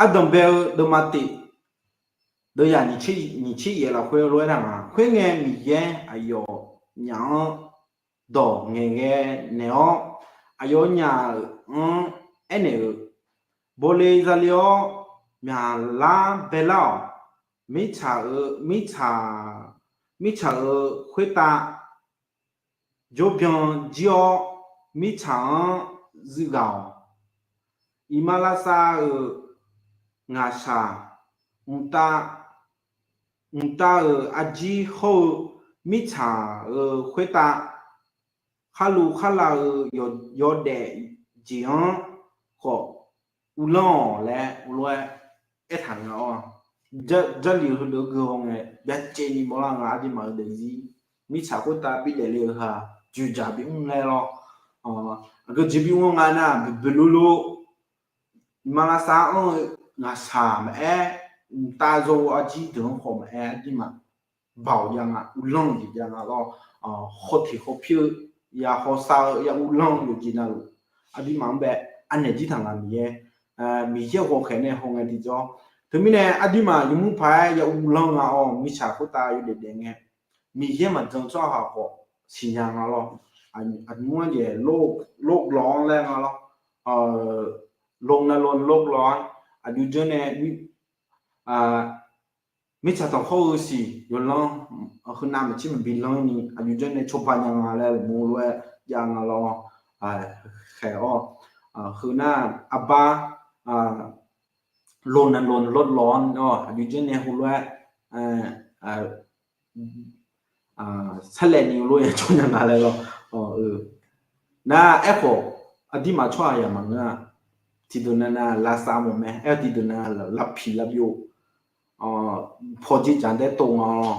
Ardanqbae-eu deuvma tif, deuvyaq nyiq tser yaef lafkhoer lof-aer nar nga, khoerngae Miqyaer aqyawfnyaf-anr dawq ngaeqghae naeq-awr, aqyawfnyaf-anr aernaeq-euq, bawle zale-awr myaqlar baelar-awq. Mirtsaq-euq, mirtsaq, mirtsaq-euq khoertav jawrbyan jir-awr, mirtsaq-anr zuivghaq-awq. Iqmalavshav-euq ngaqshaq, mqtav, mqtav-euq arjir hawr-eu mirtsaq-euq khoertav, kharlu kharlav-eu yawdaef jeq-anr khawf uvlanr-awq laer heulof-aer aertaq nga-awr, Jarlif heudeuq-anr gui haw ngae byacaevni bawlar nga. Aqdirmaf-euq daefzir mirtsaq khoertav bidaef le-eu heu-aq dzoeqdzaq bimr laer lawr. Aqgeujeq bimr-anr nga nar, boeqboeq lolo, iqmalavshav anr-eu ngaqshaq maqaer, mqtav zaw-eu arjir deuq-anr khawf maqaer, aqdirmaf baoq jav nga, uvlanr-eu jeq jav nga lawr. Hawteq hawpir-eu, ya hawsav-eu, ya uvlanr-eu yawqjeq navluf, aqdirmaf-anr bae anaeq jir taq nga Miqyaer. Miqyaer hawkhaeq nae haw ngae tiqjawr. Teumirnae aqdirmaf yawmuiq paq-aer ya uvlanr nga-awr, mirtsaq khoertav yawdaef daef ngae, Miqyaer maqjan tsawrhaq khawf siqnya nga lawr. Aqnymr-anr jeq lorlawq-anr laer nga lawr. Lawq navluf lorlawq-anr aqjox janr nae mirtsaq tanqkhawr-eu siq yawlanr, heunav maqtser maqbi lanr ni aqjox janr nae cawba nya nga laer lmq lof-aer jav nga lawr. Khaeq-awr, heu nar arbar lawq navluf lorlawq-anr aqjox janr nae heulof-aer sarlaevni heulof-aer cawnya nga laer lawr. Nar aerkhawf, aqdirmaf tsawrhaq yamq maqngeur-a. Tiqdeuq nav nav lavsav mawf mae, aer-eu tiqdeuq nav lavpiq lavbyov, pawqdzer dzaq daer tov nga lawr.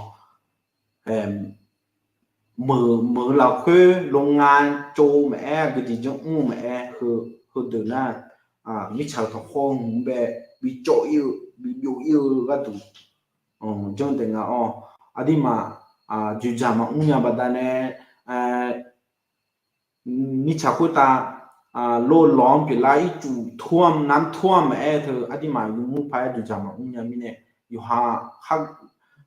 Meuq meuq-eu lafkhoer โรงงาน tsov maqaer, aqgeujeq janr mr-eu maqaer, heudeuq nar mirtsaq-euq tanqkhawr hmq-anr bae bicawv ir-eu bibyov-ir-eu gharduq janr daef nga-awr, aqdirmaf dzoeqdzaq maqmr nya baqdanae mirtsaq khoertav lorlawq-anr pyeuflar ircuf ท่วม, น้ำท่วม maqaer teu aqdirmaf yawmuiq paq-aer dzoeqdzaq maqmr nya mirnae, yawqha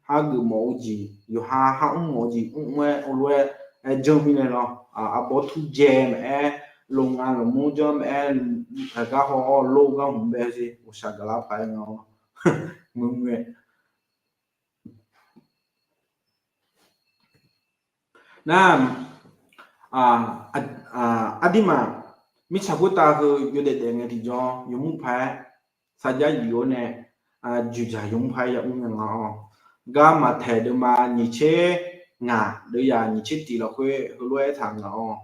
hageuf mawf-eu jeq, yawqha har mr mawf-eu jeq mr-aer heulof-aer janr mirnae lawr. Arbawr tur dzae maqaer, โรงงาน lafmur janr maqaer, aqgar haw-awr lor gar hmq bae-eu jeq ghawqshaq gaqlar paq-aer nga-awr, muiq muiq-aer Nar, aqdirmaf mirtsaq khoertav heu yawdaef daef ngae tiqjawr yawmuiq paq-aer sarjax yif-awr nae, dzoeqdzaq yawmuiq paq-aer yamr nya nga-awr, gar maqtaeq deuvma nyiq tser ngaq deuvyaq nyiq tser tiq lafkhoer heulof-aer taq nga-awr,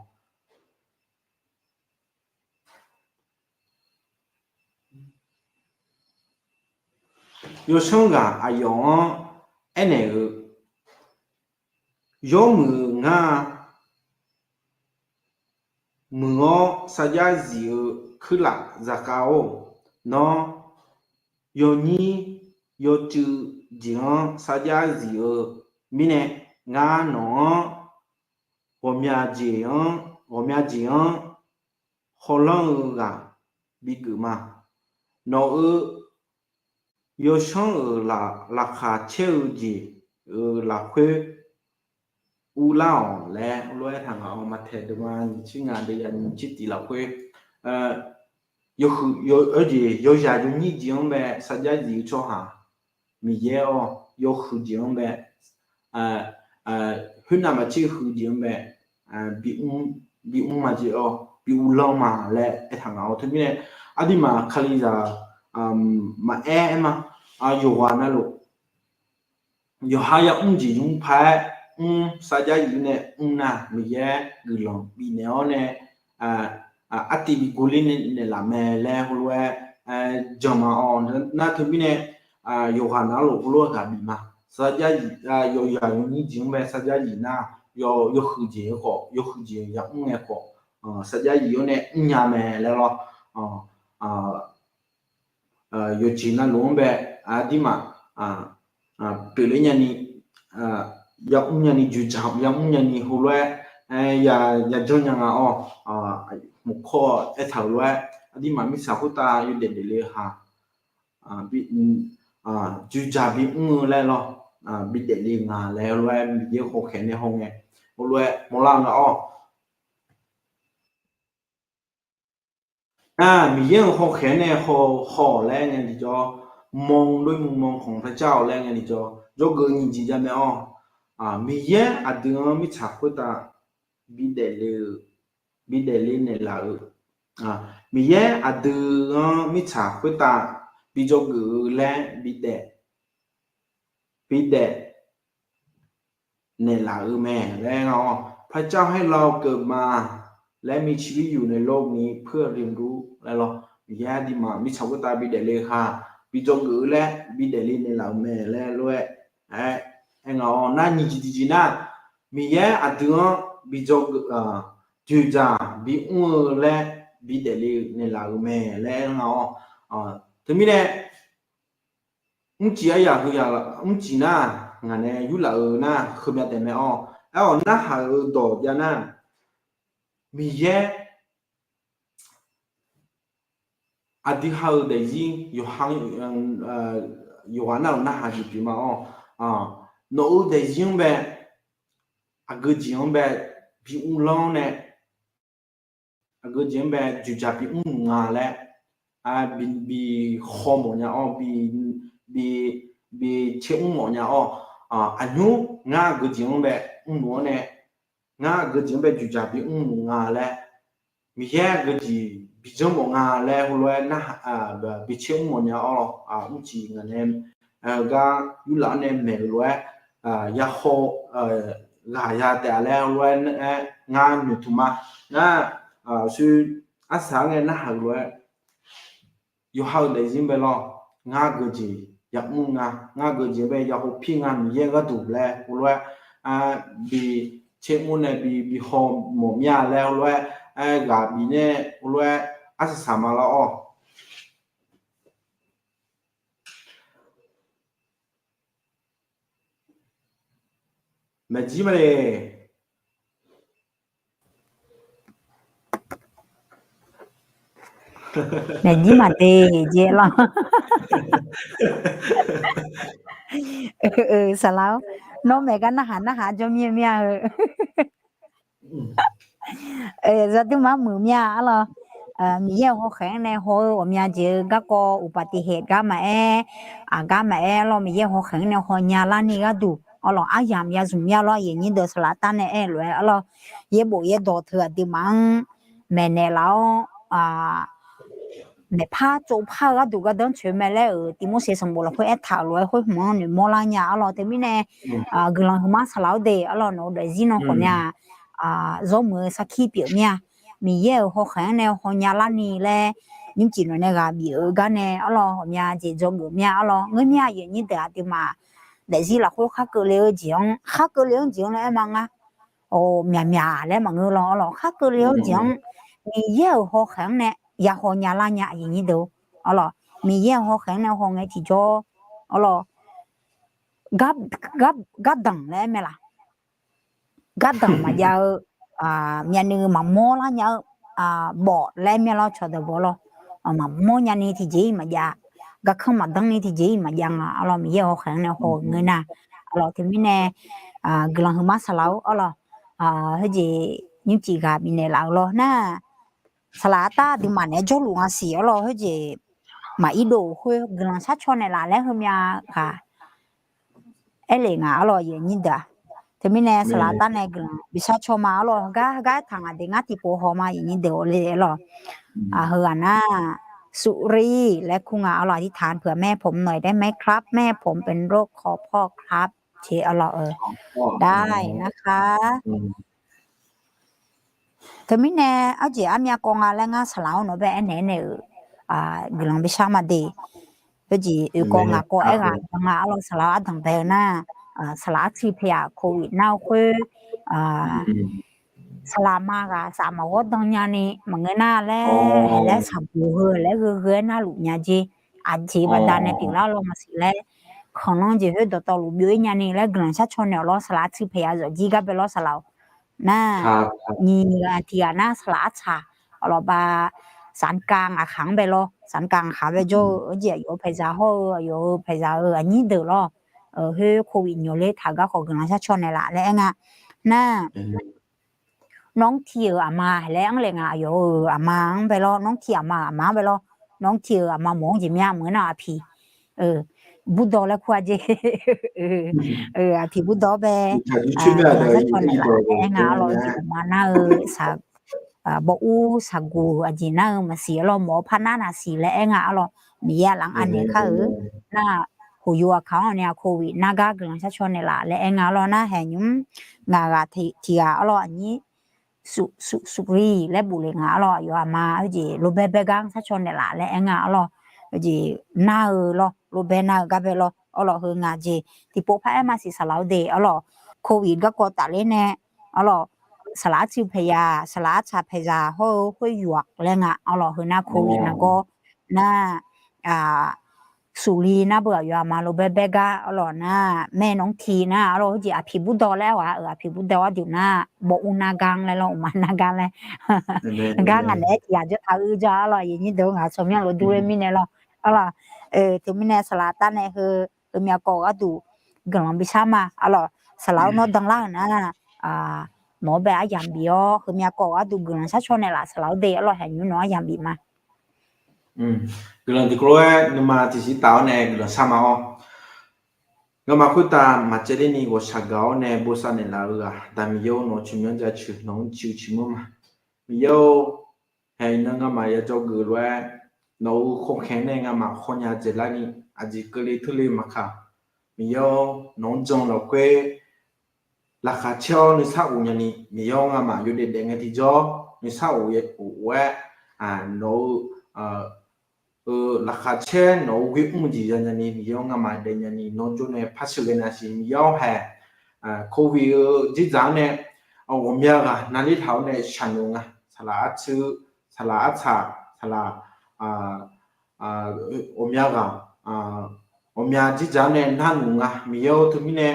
yawsanr ghaq aqyawf-anr aernaeq-eu, yawmuiq ngar muiq-awr sarjax zif-eu kuirlaf zaqkhav-or, nawr yawnyir yawcuiv jeq-anr sarjax zif-eu mirnae, ngar nawq-anr ghawqmya jeq-anr, ghawqmya jeq-anr hawlanr-eu ghaq bigeuf ma. Nawq-euq yawsanr-euq laqkhaq caer-eu jeq-euq lafkhoer urlar-awq laer lof-aer taq ngaq-awr, Maqtaeq deuvma nyiq tser ngaq deuv ya nyiq tser tiq lafkhoer, yawhuiq, yawjeq yawzaq yawnyir jeq-anr bae sarjax zif-eu tsawrhaq Miqyaer-awr yawhuiq jeq-anr bae, khoernav maqtser huiq jeq-anr bae, bimr, bimr ma jeq-awr bi uvlanr ma laer aertaq ngaq-awr. Teumirnae aqduimaf kalizaq maqaer aer ma, yawqghaq navluf yawqha yamr jeq ymr paq-aer mr sarjax zif nae mr nar, Miqyaer guiqlanq bifnaeq-awr nae, artiv bi guvler naeqlaf mae laer heulof-aer jan ma-awr. Nar teumirnae yawqghaq navluf heulof-aer ghaq bif ma. Sarjax zif, yawzaq yawnyir jeq-anr bae sarjax zif nar, yawhuiq jeq-eu khawf, yawhuiq jeq yamr ngae khawf, sarjax zif-awr nae mrnya mae laer lawr. Yawqjeq navluf-anr bae aqduimaf pyeufler nyani, yamr nyani, juqdzaq yamr nyani heulof-aer ya, yajanr nya nga-awr, hmqkawr aertaq-euq lof-aer aqduimaf mirtsaq khoertav yawdaef daefle-eu ha, juqdzaq bimr-eu laer lawr, bidaefle nga laer lof-aer Miqyaer hawkhaeq nae hawngae, heulof-aer mawrlar nga-awr. Nar Miqyaer-euq hawkhaeq-anr nae haw, haw-awq laer ngae tiqjawr, มองด้วยมุมมองของพระเจ้า laer ngae tiqjawr, dzawgeuf nyiq jeq jav mae-awr. Miqyaer aqdui-anr mirtsaq khoertav bidaefle-eu, bidaefle naeqlaf-eu, Miqyaer aqdui-anr mirtsaq khoertav bi dzawgeuf-eu laer bidaef, bidaef naeqlaf-eu mae laer nga-awr, พระเจ้าให้เราเกิดมา และมีชีวิตอยู่ในโลกนี้เพื่อเรียนรู้ laer lawr. Miqyaer aqduimaf mirtsaq khoertav bidaefle-eu ha, bi dzawgeuf-eu laer bidaefle naeqlaf-euq mae laer lof-aer aer nga-awr. Nar nyiq jeq tiqjeq nar, Miqyaer aqdui-anr bi dzawgeuf, juqdzaq bimr-eu laer bidaefle naeqlaf-euq mae laer nga-awr. Teumirnae mrcif aryaq heu ya, mrcif nar ngaq nae yurlaf-eu nar heumya taef mae-awr. Aer-awq, narhaq-eu dawq jav nar, Miqyaer aqdui ha-eu daefzir yawqha, yawqghaq nar-euq narhaq jeq pyeuf ma-awr, nawq-eu daefzir-anr bae, aqgeu jeq-anr bae bi uvlanr-awr nae, aqgeu jeq-anr bae juqdzaq bi mrluf nga laer, bi, bi haw mawf nya-awr, bi, bi, bi tser mr mawf nya-awr, aqnymr ngar aqgeu jeq-anr bae mrluf-awr nae, ngar aqgeu jeq-anr bae juqdzaq bi mrluf nga laer, Miqyaer aqgeu jeq bi janr mawf nga laer heulof-aer nar, bi tser mr mawf nya-awr, mrcif ngaq nae gar yurlaf-anr nae maeq-euq lof-aer, yahaw ghaq ya taef-a laer heulof-aer ngar noeqtmq ma. Nar, shu arsaq-anr nae narhaq-euq lof-aer, yawqha-euq daefzir bae lawr, ngar geujeq yamr nga, ngar geujeq bae yahaw pir nga, Miqyaer-eu gharduq laer heulof-aer bi tser mr nae bi, bi haw mawf mir-a laer heulof-aer, ghaq bifnae heulof-aer arsaq saq ma lawr-awr. Maeqjir ma le. Maeqjir maqde jeq lawr. Saqlaq-or, nawr maeq gar narhaq narhaq jawr mir-eu mir-a heu. Zaqdui maqmuiq mir-a arlawr. Miqyaer-euq hawkhaeq-anr nae haw-eu ghawqmya jeq-eu garkawv uqpaf tiq haeq gar maqaer, aqgar maqaer arlawr, Miqyaer-euq hawkhaeq-anr nae hawnya larni gharduq arlawr, aryamq ya zmq mir-a lawr, aqyuif aqnyir deuq saqlaq tar nae aer-eu lof-aer arlawr, yaerbof yaerdawq teu aqduimaf-anr maeqnaeq laf-awr, maeqpar tsovpar-eu gharduq gardanr coeq mae laer-euq Tivmorseq sanqbof lafkhoer aertaq-euq lof-aer khoer hmq-anr noeqmawr lar nya arlawr. Teumirnae guiqlanq huiqma saqlaq-awr de arlawr, nawq-eu daefzir nan khawf nya-a, zawr muiq-eu sarkir pyeuf mir-a. Miqyaer-euq hawkhaeq-anr nae hawnya larni laer nymrcif nawq nae ghaq bif-eu gar nae arlawr, ghawqmya jeq dzawgeuf mir-a arlawr. Ngeur mir-a, aqyuif aqnyir deuq aqduimaf daefzir lafkhoer khar keuvle-eu jeq-anr, khar keuvle-anr jeq-anr laer aer ma ngar. Myaqmyaq laer maqngeur lawr arlawr, khar keuvle-anr jeq-anr Miqyaer-euq hawkhaeq-anr nae ya hawnya lar nya, aqyuif aqnyir deuq arlawr. Miqyaer-euq hawkhaeq-anr nae hawngae tiqjawr arlawr, gar, gar, gardanq laer aer mae laq. Gardanq maqjav-eu, myavnuiv maqmawr lar nya-eu, bawf laer aer mae lawr, cawqdeuq bawf lawr. Maqmawr nyani tiqjeq-ir maqjav. garkanr maqdanr ni tiqjeq-iq maqjav nga arlawr, Miqyaer hawkhaeq-anr nae haw-euq ngeur nar, arlawr teumirnae guiqlanq huiqma saqlaq-or arlawr, khoerjeq nymrcif ghaq bifnaeq laf-euq lawr nar, saqlaq artav aqduimaf naeq-aer jawrluf nga siq arlawr, khoerjeq maqir dov-euq khoer guiqlanq sharcaw naeqlaf laer heumyav ghaq aerlef nga arlawr, aqyuif aqnyir deuq-aq. Teumirnae saqlaq artav nae guiqlanq bi sharcaw ma arlawr, heugar heugar aertaq ngaq deuq ngar tiqpov haw ma, aqyuif aqnyir deuq le arlawr. Heughaq nar, สุรี laer kur nga arlawr, อธิษฐานเผื่อแม่ผมหน่อยได้ไหมครับ แม่ผมเป็นโรคคอพอกครับ jeq arlawr-eu ได้นะคะ Teumirnae arjeq armyav kawv nga laer ngar saqlaq-anr nawq bae aernaeq aernaeq-euq guiqlanq bi shar ma de. Khoerjeq oekawv ngaq kawv aer ghaq jan nga arlawr, saqlaq-awr ardanq bae-eu nar, saqlaq arcuiv pyaeq-aq โควิด nar-eu khoer, saqlaq ma ghaq saf maqghawr dan nyani maqngeur nar laer, haeq laer saqguq heu laer gheu gheu-aer narluf nya jeq. Aqjeq baqdanae pyeuflar lawr maqsiq laer, khanqlanr jeq khoer dawqtawvluf byov-ir nyani laer guiqlanq sharcaw naeq-awq lawr, saqlaq arcuiv pyaeq ya zawqjir gar bae lawr saqlaq-awq. Nar, nyiq ghaq tiq ghaq nar saqlaq artsaq, arlawr ba, สามกลาง aqkhaq-anr bae lawr, สามกลาง aqkhaq bae jawr-eu arjeq aqyawf-euq paeqzaq hawr-eu aqyawf-euq paeqzaq-euq aqnyir deuq lawr, khoer โควิด nyawq ler taq garkhawf guiqlanq sharcaw naeqlaf laer aer nga. Nar, nawr ti-euq aqma laer anr le nga, aqyawf-euq aqma-anr bae lawr, nawr ti aqma-euq aqma-anr bae lawr, nawr ti-euq aqma mawq-anr jeq mya meuq-eu nar aqpiq burdawv laer kur-a jeq. Aqpiq burdawv-awr bae, guiqlanq sharcaw naeqlaf laer aer nga arlawr, jeq aqma nar-eu saq bawv ur saqguq-euq aqjeq nar-eu maqsiq arlawr, mawq-eu par nar naqsiq laer aer nga arlawr, Miqyaer aqlaf-anr anaeq kar-euq. Nar, โควิด aqkaq-anr ni-a โควิด nar gar guiqlanq sharcaw naeqlaf laer aer nga arlawr, nar haeq nymr ngaq ghaq tiq ghaq arlawr, aqnyir สุรี laer bof le nga arlawr, aqyawf aqma khoerjeq โรเบิร์ต bae gar-anr sharcaw naeqlaf laer aer nga arlawr, khoerjeq nar-eu lawr, โรเบิร์ต nar-eu gar bae lawr arlawr, heu ngaq jeq tiqpov par-aer maqsiq saqlaq-awr de arlawr, โควิด garkawv tafler nae arlawr, saqlaq arcuiv paeqzaq, saqlaq artsaq paeqzaq hawr-eu khoer yawq-aq laer nga arlawr, heu nar โควิด nargawr nar, สุรี nar beu aqyawf aqma โรเบิร์ต bae gar arlawr nar, แม่น้องที nar arlawr, khoerjeq aqpiq burdawv laer ghaq-euq aqpiq burdawv-awr deuq nar, bawv ur nar gar laer lawr, uqma nar gar laer, gar ngaq naeq-aer tiq ghaq jawr taq-eu ja arlawr, aqyuif aqnyir deuq-eu ngaq tsawrmyanr lof dur-aer mirnae lawr arlawr. Teumirnae saqlaq artav nae heu, heumyav kawv-eu gharduq guiqlanq bi shar ma arlawr, saqlaq-awr nawr danlar-euq nar, nawq-anr bae aryamq bif-awr heumyav kawv-eu gharduq guiqlanq sharcaw naeqlaf saqlaq-awr de arlawr, haeq nymr nawq-anr aryamq bif ma. Guiqlanq tiqkawv lof-aer nuima tiqsiq taf-awr nae guiqlanq shar ma-awr, ngamaf khoertav maqcaevler ni ghawqshaq gaq-awr nae bosav naeqlaf-eu ghaq Aqda Miqyaer-or, nawq-eu tsawrmyanr jaceuq nawq-anr ciqhuiq ciqmur ma. Miqyaer-or, haeq iqnan ngamaf yajawr geuf lof-aer nawq-euq khawkhaeq nae ngamaf khawnya dzaeqlar ni, aqjeq keuvle teurle maqkaq, Miqyaer-or, nawq-anr jan lafkhoer laqkhaq caer-awr nuisar of nyani, Miqyaer-or, ngamaf yawdaef daef ngae tiqjawr nuisar of of-aer, nawq-eu laqkhaq caer nawq-eu ghoer mr jeq ya nyani, Miqyaer-or, ngamaf daef nyani nawr jawr nae par sheuqghae nae siq. Miqyaer-or, haeq Covid-eu dzerdzaq-anr nae ghawqmya ghaq navler taq-awr nae shaqnoeq nga. Saqlaq artsuiv, saqlaq artsaq, saqlaq ghawqmya ghaq, ghawqmya dzerdzaq-anr nae narnoeq nga. Miqyaer-or, teumirnae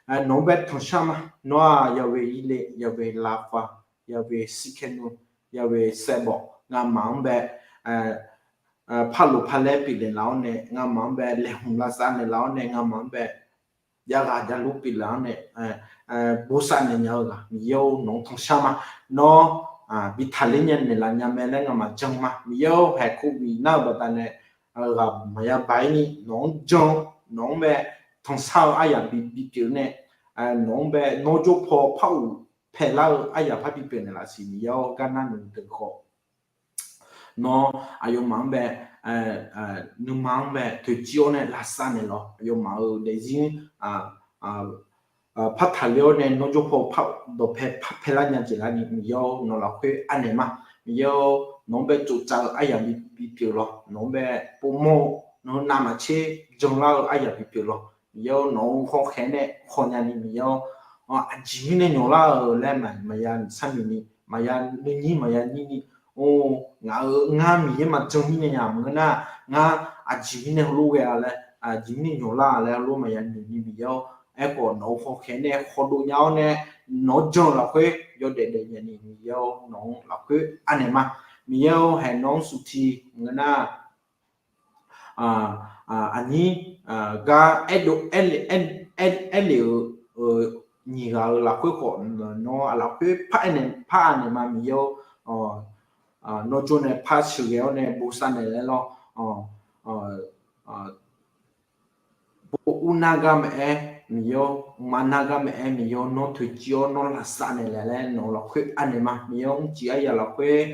nawq-anr bae tanqshar ma. Nawr-aq, ยาเวย์ irle, ยาเวย์ lavfav, ยาเวย์ shirkaer nuv, ยาเวย์ saevbawf, ngamaf-anr bae parloq parlaer pyeufnaeq laf-awr nae, ngamaf-anr bae laeqhmq lavsav naeqlaf-awr nae, ngamaf-anr bae jav ghaq javlur pyeuflaf-awr nae, bosav naeq nya-eu ghaq Miqyaer-or, nawq-anr tanqshar ma. Nawr bi taqler nya naeqlaf nya mae laer ngamaf jan ma. Miqyaer-or, haeq Covid nar-eu baqdanae ghaq maqya baq-ir ni nawq-anr jan, nawq-anr bae tanqshar-eu aryaq bi bipyeuf nae, nawq-anr bae nawr jawr paw par uq paelar-eu aryaq par bipyeuf naeqlaf siq. Miqyaer-or, gar narnoeq deuq khawf, nawr aqyawfmaf-anr bae, nuima-anr bae toeqciv-awr nae lavsav naeq lawq. Aqyawfmaf-euq daefzir par taqler-awr nae nawr jawr paw par dawqpae par paelar nya jeq lar ni, Miqyaer-or, nawq lafkhoer anaeq ma. Miqyaer-or, nawq-anr bae tsoftsaf-eu aryaq bi bipyeuf lawq. Nawq-anr bae povmawr-eu, nawq-eu navmaqtser janlar-eu aryaq bipyeuf lawq. Miqyaer-or, nawq-eu hawkhaeq nae khawnya ni, Miqyaer-or, aqjeq mirnae nyawqlar-euq laer maqya sharnoeq ni, maqya nuinyir maqya nyir ni, or, ngaq-euq ngar Miqyaer maqjan mirnae nya maqngeur nar, ngar aqjeq mirnae heulof ghae-a laer, aqjeq mirnae nyawqlar-a laer heulof maqya noeq ni, Miqyaer-or, aerkhawf nawq-eu hawkhaeq nae khawdov nya-awr nae, nawq-anr jan-eu lafkhoer yawdaef daef nya ni, Miqyaer-or, nawq-anr lafkhoer anaeq ma. Miqyaer-or, haeq nawq-anr suqti ngeur nar, aqnyir gar aerdov aer, aer, aerlef-euq nyiq ghaq-euq lafkhoer khawf, nawr-aq lafkhoer par aernaeq par-a naeq ma Miqyaer-or. Nawr jawr nae par sheuqghae-awr nae bosav naeq laer lawr. Bo ur nar gar maqaer Miqyaer-or, mqmaq nar gar maqaer Miqyaer-or, nawr toeqciv-awr nawr lavsav naeq laer laer nawq-eu lafkhoer anaeq ma Miqyaer-or. Mrcif aryaq lafkhoer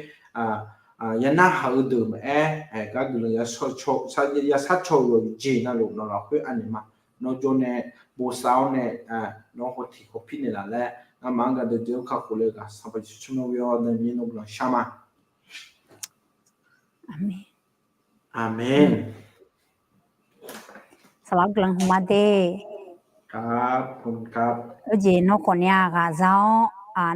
ya narhaq-eu deuq maqaer, gar guiqlanq ya sharcaw-eu yawqjeq navluf nawq-eu lafkhoer anaeq ma. Nawr jawr nae bosav-awr nae nawr hawtiq hawpir naeqlaf laer, ngamaf-anr gaqdeuq deuq-anr kakhof le-eu ghaq Sanqpaq Yeqsur tsawrmyanr ghoe-awr Miqyaer nawr guiqlanq shar ma. Aqmeq. Saqlaq guiqlanq huiqma de. Heujeq nawr khawfnae-aq ghaq za-awr,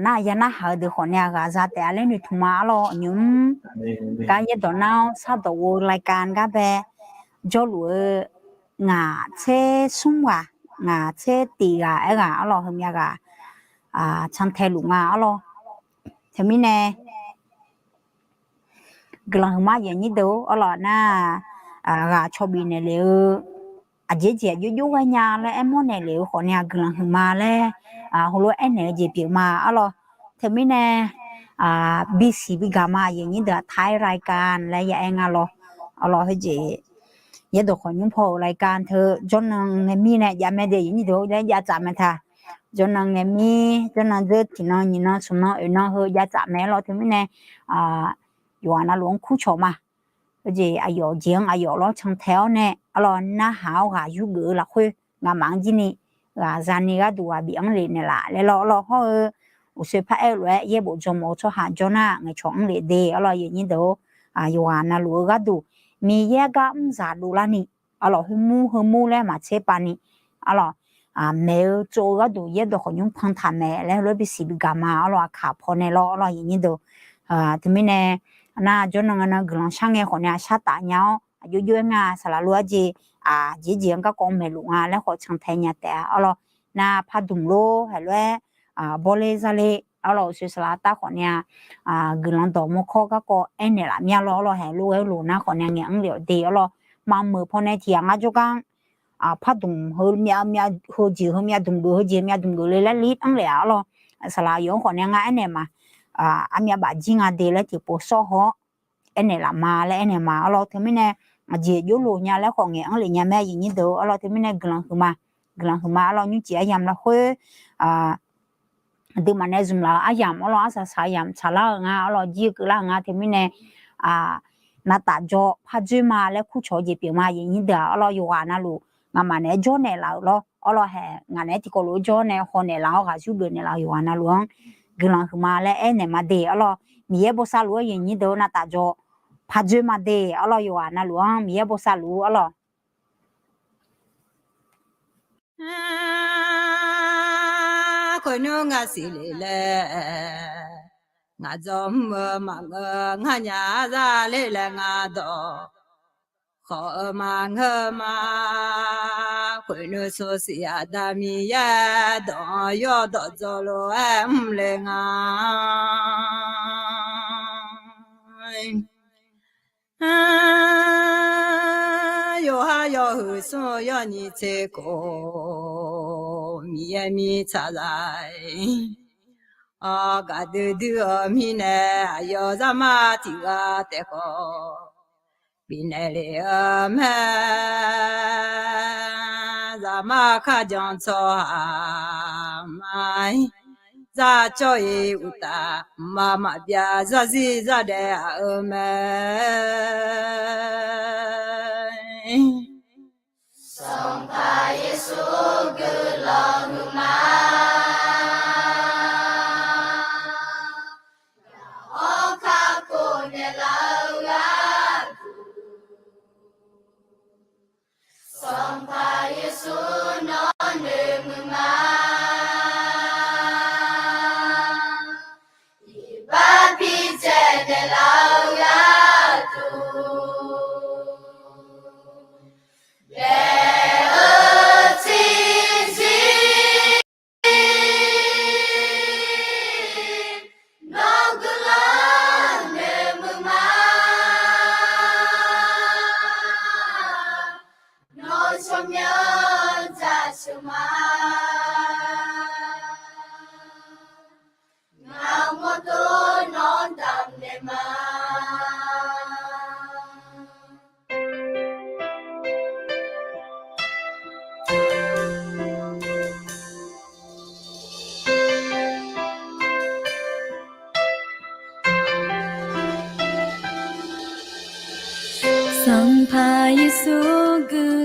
nar ya narhaq-eu deuq khawfnae-aq ghaq za taef-a laer noeqtmq ma arlawr. Nymq-mr gar yaerdawq nar-awr shardawq ghof-eu รายการ gar bae jawrluf-eu ngaq tser smr ghaq, ngaq tser tiq ghaq aer ghaq arlawr, heumyav ghaq cantae luf nga arlawr. Teumirnae guiqlanq huiqma aqyuif aqnyir deuq-or arlawr, nar ghaq caw bif naeq lef-eu aqjeq jeq aqjox jox ghae nya laer aermawr naeq lef-eu khawfnae-aq guiqlanq huiqma laer heulof-aer aernaeq-eu jeq pyeuf ma arlawr. Teumirnae bisiq bigaq ma aqyuif aqnyir deuq-aq ไทย รายการ laer ya aer nga lawr. Arlawr heujeq yaerdawq khawf nymr paw-euq รายการ teu jawrnan ngae mir nae jav mae de aqyuif aqnyir deuq-or laer jav tsaf mae ta. Jawrnan ngae mir, jawrnan dzeur tiqnan nyiqnan smqnan oeqnan heu jav tsaf mae arlawr. Teumirnae yawqghaq navluf-anr kurcawq ma. Heujeq aqyawf jeq-anr aqyawf lawr cantae-awr nae arlawr narhaq-awr ghaq yurgeuf-eu lafkhoer ngamaf-anr jir ni ghaq zani gharduq ghaq bif-anr lef naeqlaf laer lawr arlawr. Hawr-eu uqshoe paraer-eu lof-aer yaerbof jawrmawf-eu tsawrhaq jawr nar ngaeqcawq-anr lef de arlawr aqyuif aqnyir deuq-or. Yawqghaq navluf-eu gharduq Miqyaer gar mr zaq dovlar ni arlawr, khoermur heumur laer maqtser pav ni arlawr, maeq-eu tsov-eu gharduq yaerdawq khawf nymr pan taq maeq laer heulof-aer bisiq bigaq ma arlawr. Aqkaq pawnae lawr arlawr aqyuif aqnyir deuq. Teumirnae nar jawrnan ngae nan guiqlanq shar ngae khawfnae-aq shar taf nya-awr aqjox jox-aer nga saqlaq lof-aer jeq aqjeq jeq-anr garkawv maeqluf nga laer khawf cantae nya taef-a arlawr. Nar pardmq lor haeq lof-aer bawle zale arlawr, uqshoe saqlaq tar khawfnae-aq guiqlanq dawq mawrkawr garkawv aernaeq laf mya lawr arlawr. Haeq lof-aer loq nar khawfnae ngaeq-anr lef-awq de arlawr. Maqmeuq pawnae tiq ghaq ngar jawrgar-anr pardmq heu myav myav heujeq heu myav dmq geuf heujeq myav dmq geuf le laer lir-anr lef-a arlawr. Saqlaq yawf-anr khawfnae ngar aernaeq ma. Armyav baf jir nga de laer tiqpov sawr haw-awr aernaeq laf ma laer aernaeq ma arlawr. Teumirnae aqjeq jov loq nya laer khawf ngaeq-anr lef nya mae aqyuif aqnyir deuq-or arlawr. Teumirnae guiqlanq huiqma, guiqlanq huiqma arlawr. Nymrcif aryamq lafkhoer aqduimaf nae zmq laf-eu aryamq arlawr, arsaq saq yamq tsaqlar-euq nga arlawr, jir-eu keuvlar-euq nga. Teumirnae navtaf jaw pardzoer ma laer kurcawq-eu jeq pyeuf ma aqyuif aqnyir deuq-aq arlawr. Yawqghaq navluf ngamaf naeq-aer jawr naeqlaf-euq lawr arlawr. Haeq ngaq naeq-aer tiqkawv lof-aer jawr nae haw naeqlaf-awr ghaq yurgeuf naeqlaf-eu yawqghaq navluf-anr guiqlanq huiqma laer aernaeq ma de arlawr. Miqyaer bosav luf-eu aqyuif aqnyir deuq-or navtaf jaw pardzoer ma de arlawr. Yawqghaq navluf-anr Miqyaer bosav luf arlawr. Khoernymr ngar siqle laer ngaq dzawr mr-eu maqngeur, ngar nya za le laer ngar dawq khawf-eu maqngeur ma. Khoernymr sawr siq Aqda Miqyaer dawq-anr yawdawq dzaw lof-aer mr le nga. Yawqha yawhuiq smr-eu yawnyiq tser khof, Miqyaer mirtsaq zaq-aer gaqdui dui-eu mirnae, aqyawf zaqmar tiq ghaq taef khawf bifnaeq le-eu mae. Zaqmar kharjan tsawrhaq ma-ir, zar cawr-iq uqtaf, mqmaq maqbyav zarzir zardaef aq-eu mae. Sanqpaq Yeqsur guiqlanq huiqma, hawr kakhof naeqlaf-eu gharduq, Sanqpaq Yeqsur nawr noeqmuiq ma. Iqbax bidzae naeqlaf-eu gharduq, daef-eu tiqzir nawr guiqlanq noeqmuiq ma.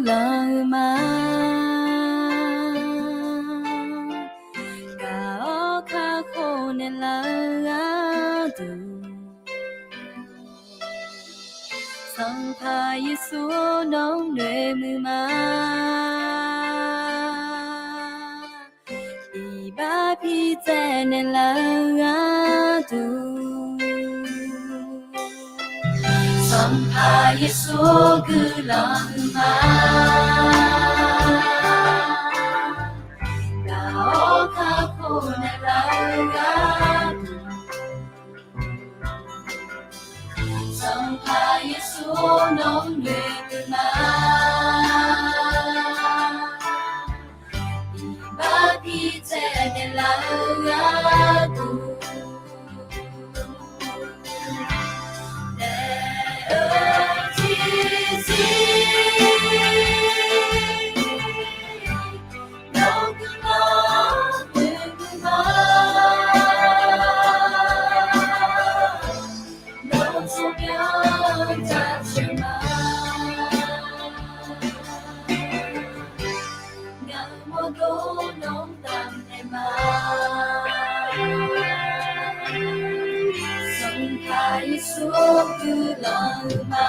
guiqlanq-eu ma. Gaq-awr kakhof naeqlaf-eu gharduq, Sanqpaq Yeqsur nawq-anr noeqmuiq ma. Iqbax pitsaev naeqlaf-eu gharduq, Sanqpaq Yeqsur guiqlanq-eu ma. Gaq-awr kakhof naeqlaf-eu gharduq, Sanqpaq Yeqsur nawq-anr noeqmuiq ma. Iqbax pitsaev naeqlaf-eu gharduq, daef-eu tiqzir nawq guiqlanq noeqmuiq ma. Nawr tsawrmyanr jaceuq ma. Ngaq-euq mawrdo nawq-anr damq naeq ma. Sanqpaq Yeqsur guiqlanq-eu ma.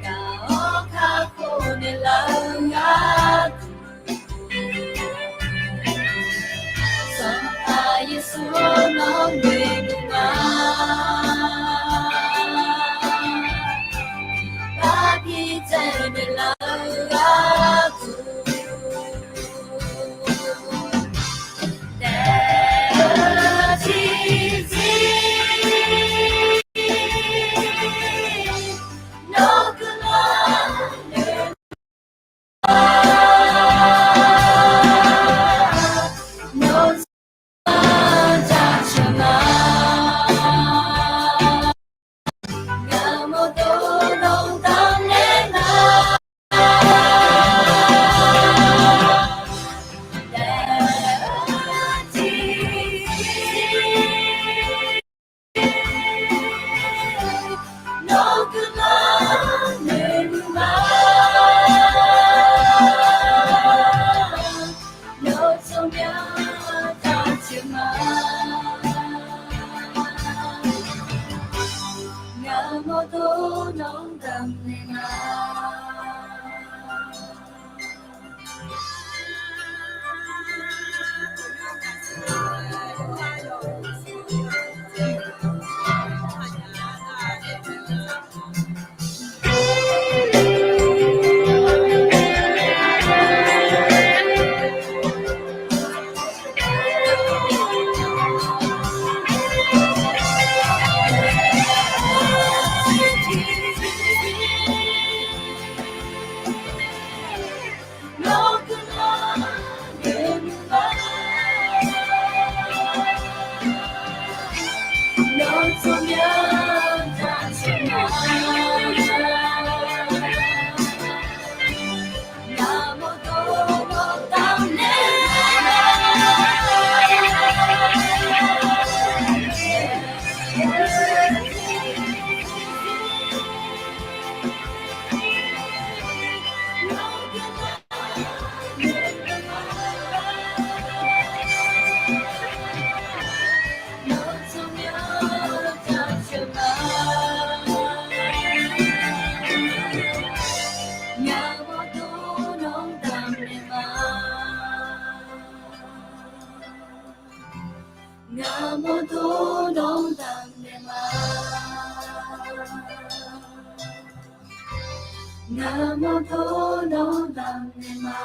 Gaq-awr kakhof naeqlaf-eu gharduq, Sanqpaq Yeqsur nawq-anr noeqmuiq ma. Iqbax pitsaev naeqlaf-eu gharduq, daef-eu tiqzir nawq guiqlanq noeqmuiq ma. Nawr tsawrmyanr jaceuq ma. Ngaq-euq mawrdo nawq-anr damq naeq ma. Daef-eu tiqzir nawq guiqlanq noeqmuiq ma. Nawr tsawrmyanr jaceuq ma. Ngaq-euq mawrdo nawq-anr damq naeq ma. Ngaq-euq mawrdo nawq-anr damq naeq ma. Ngaq-euq mawrdo nawq-anr damq naeq ma.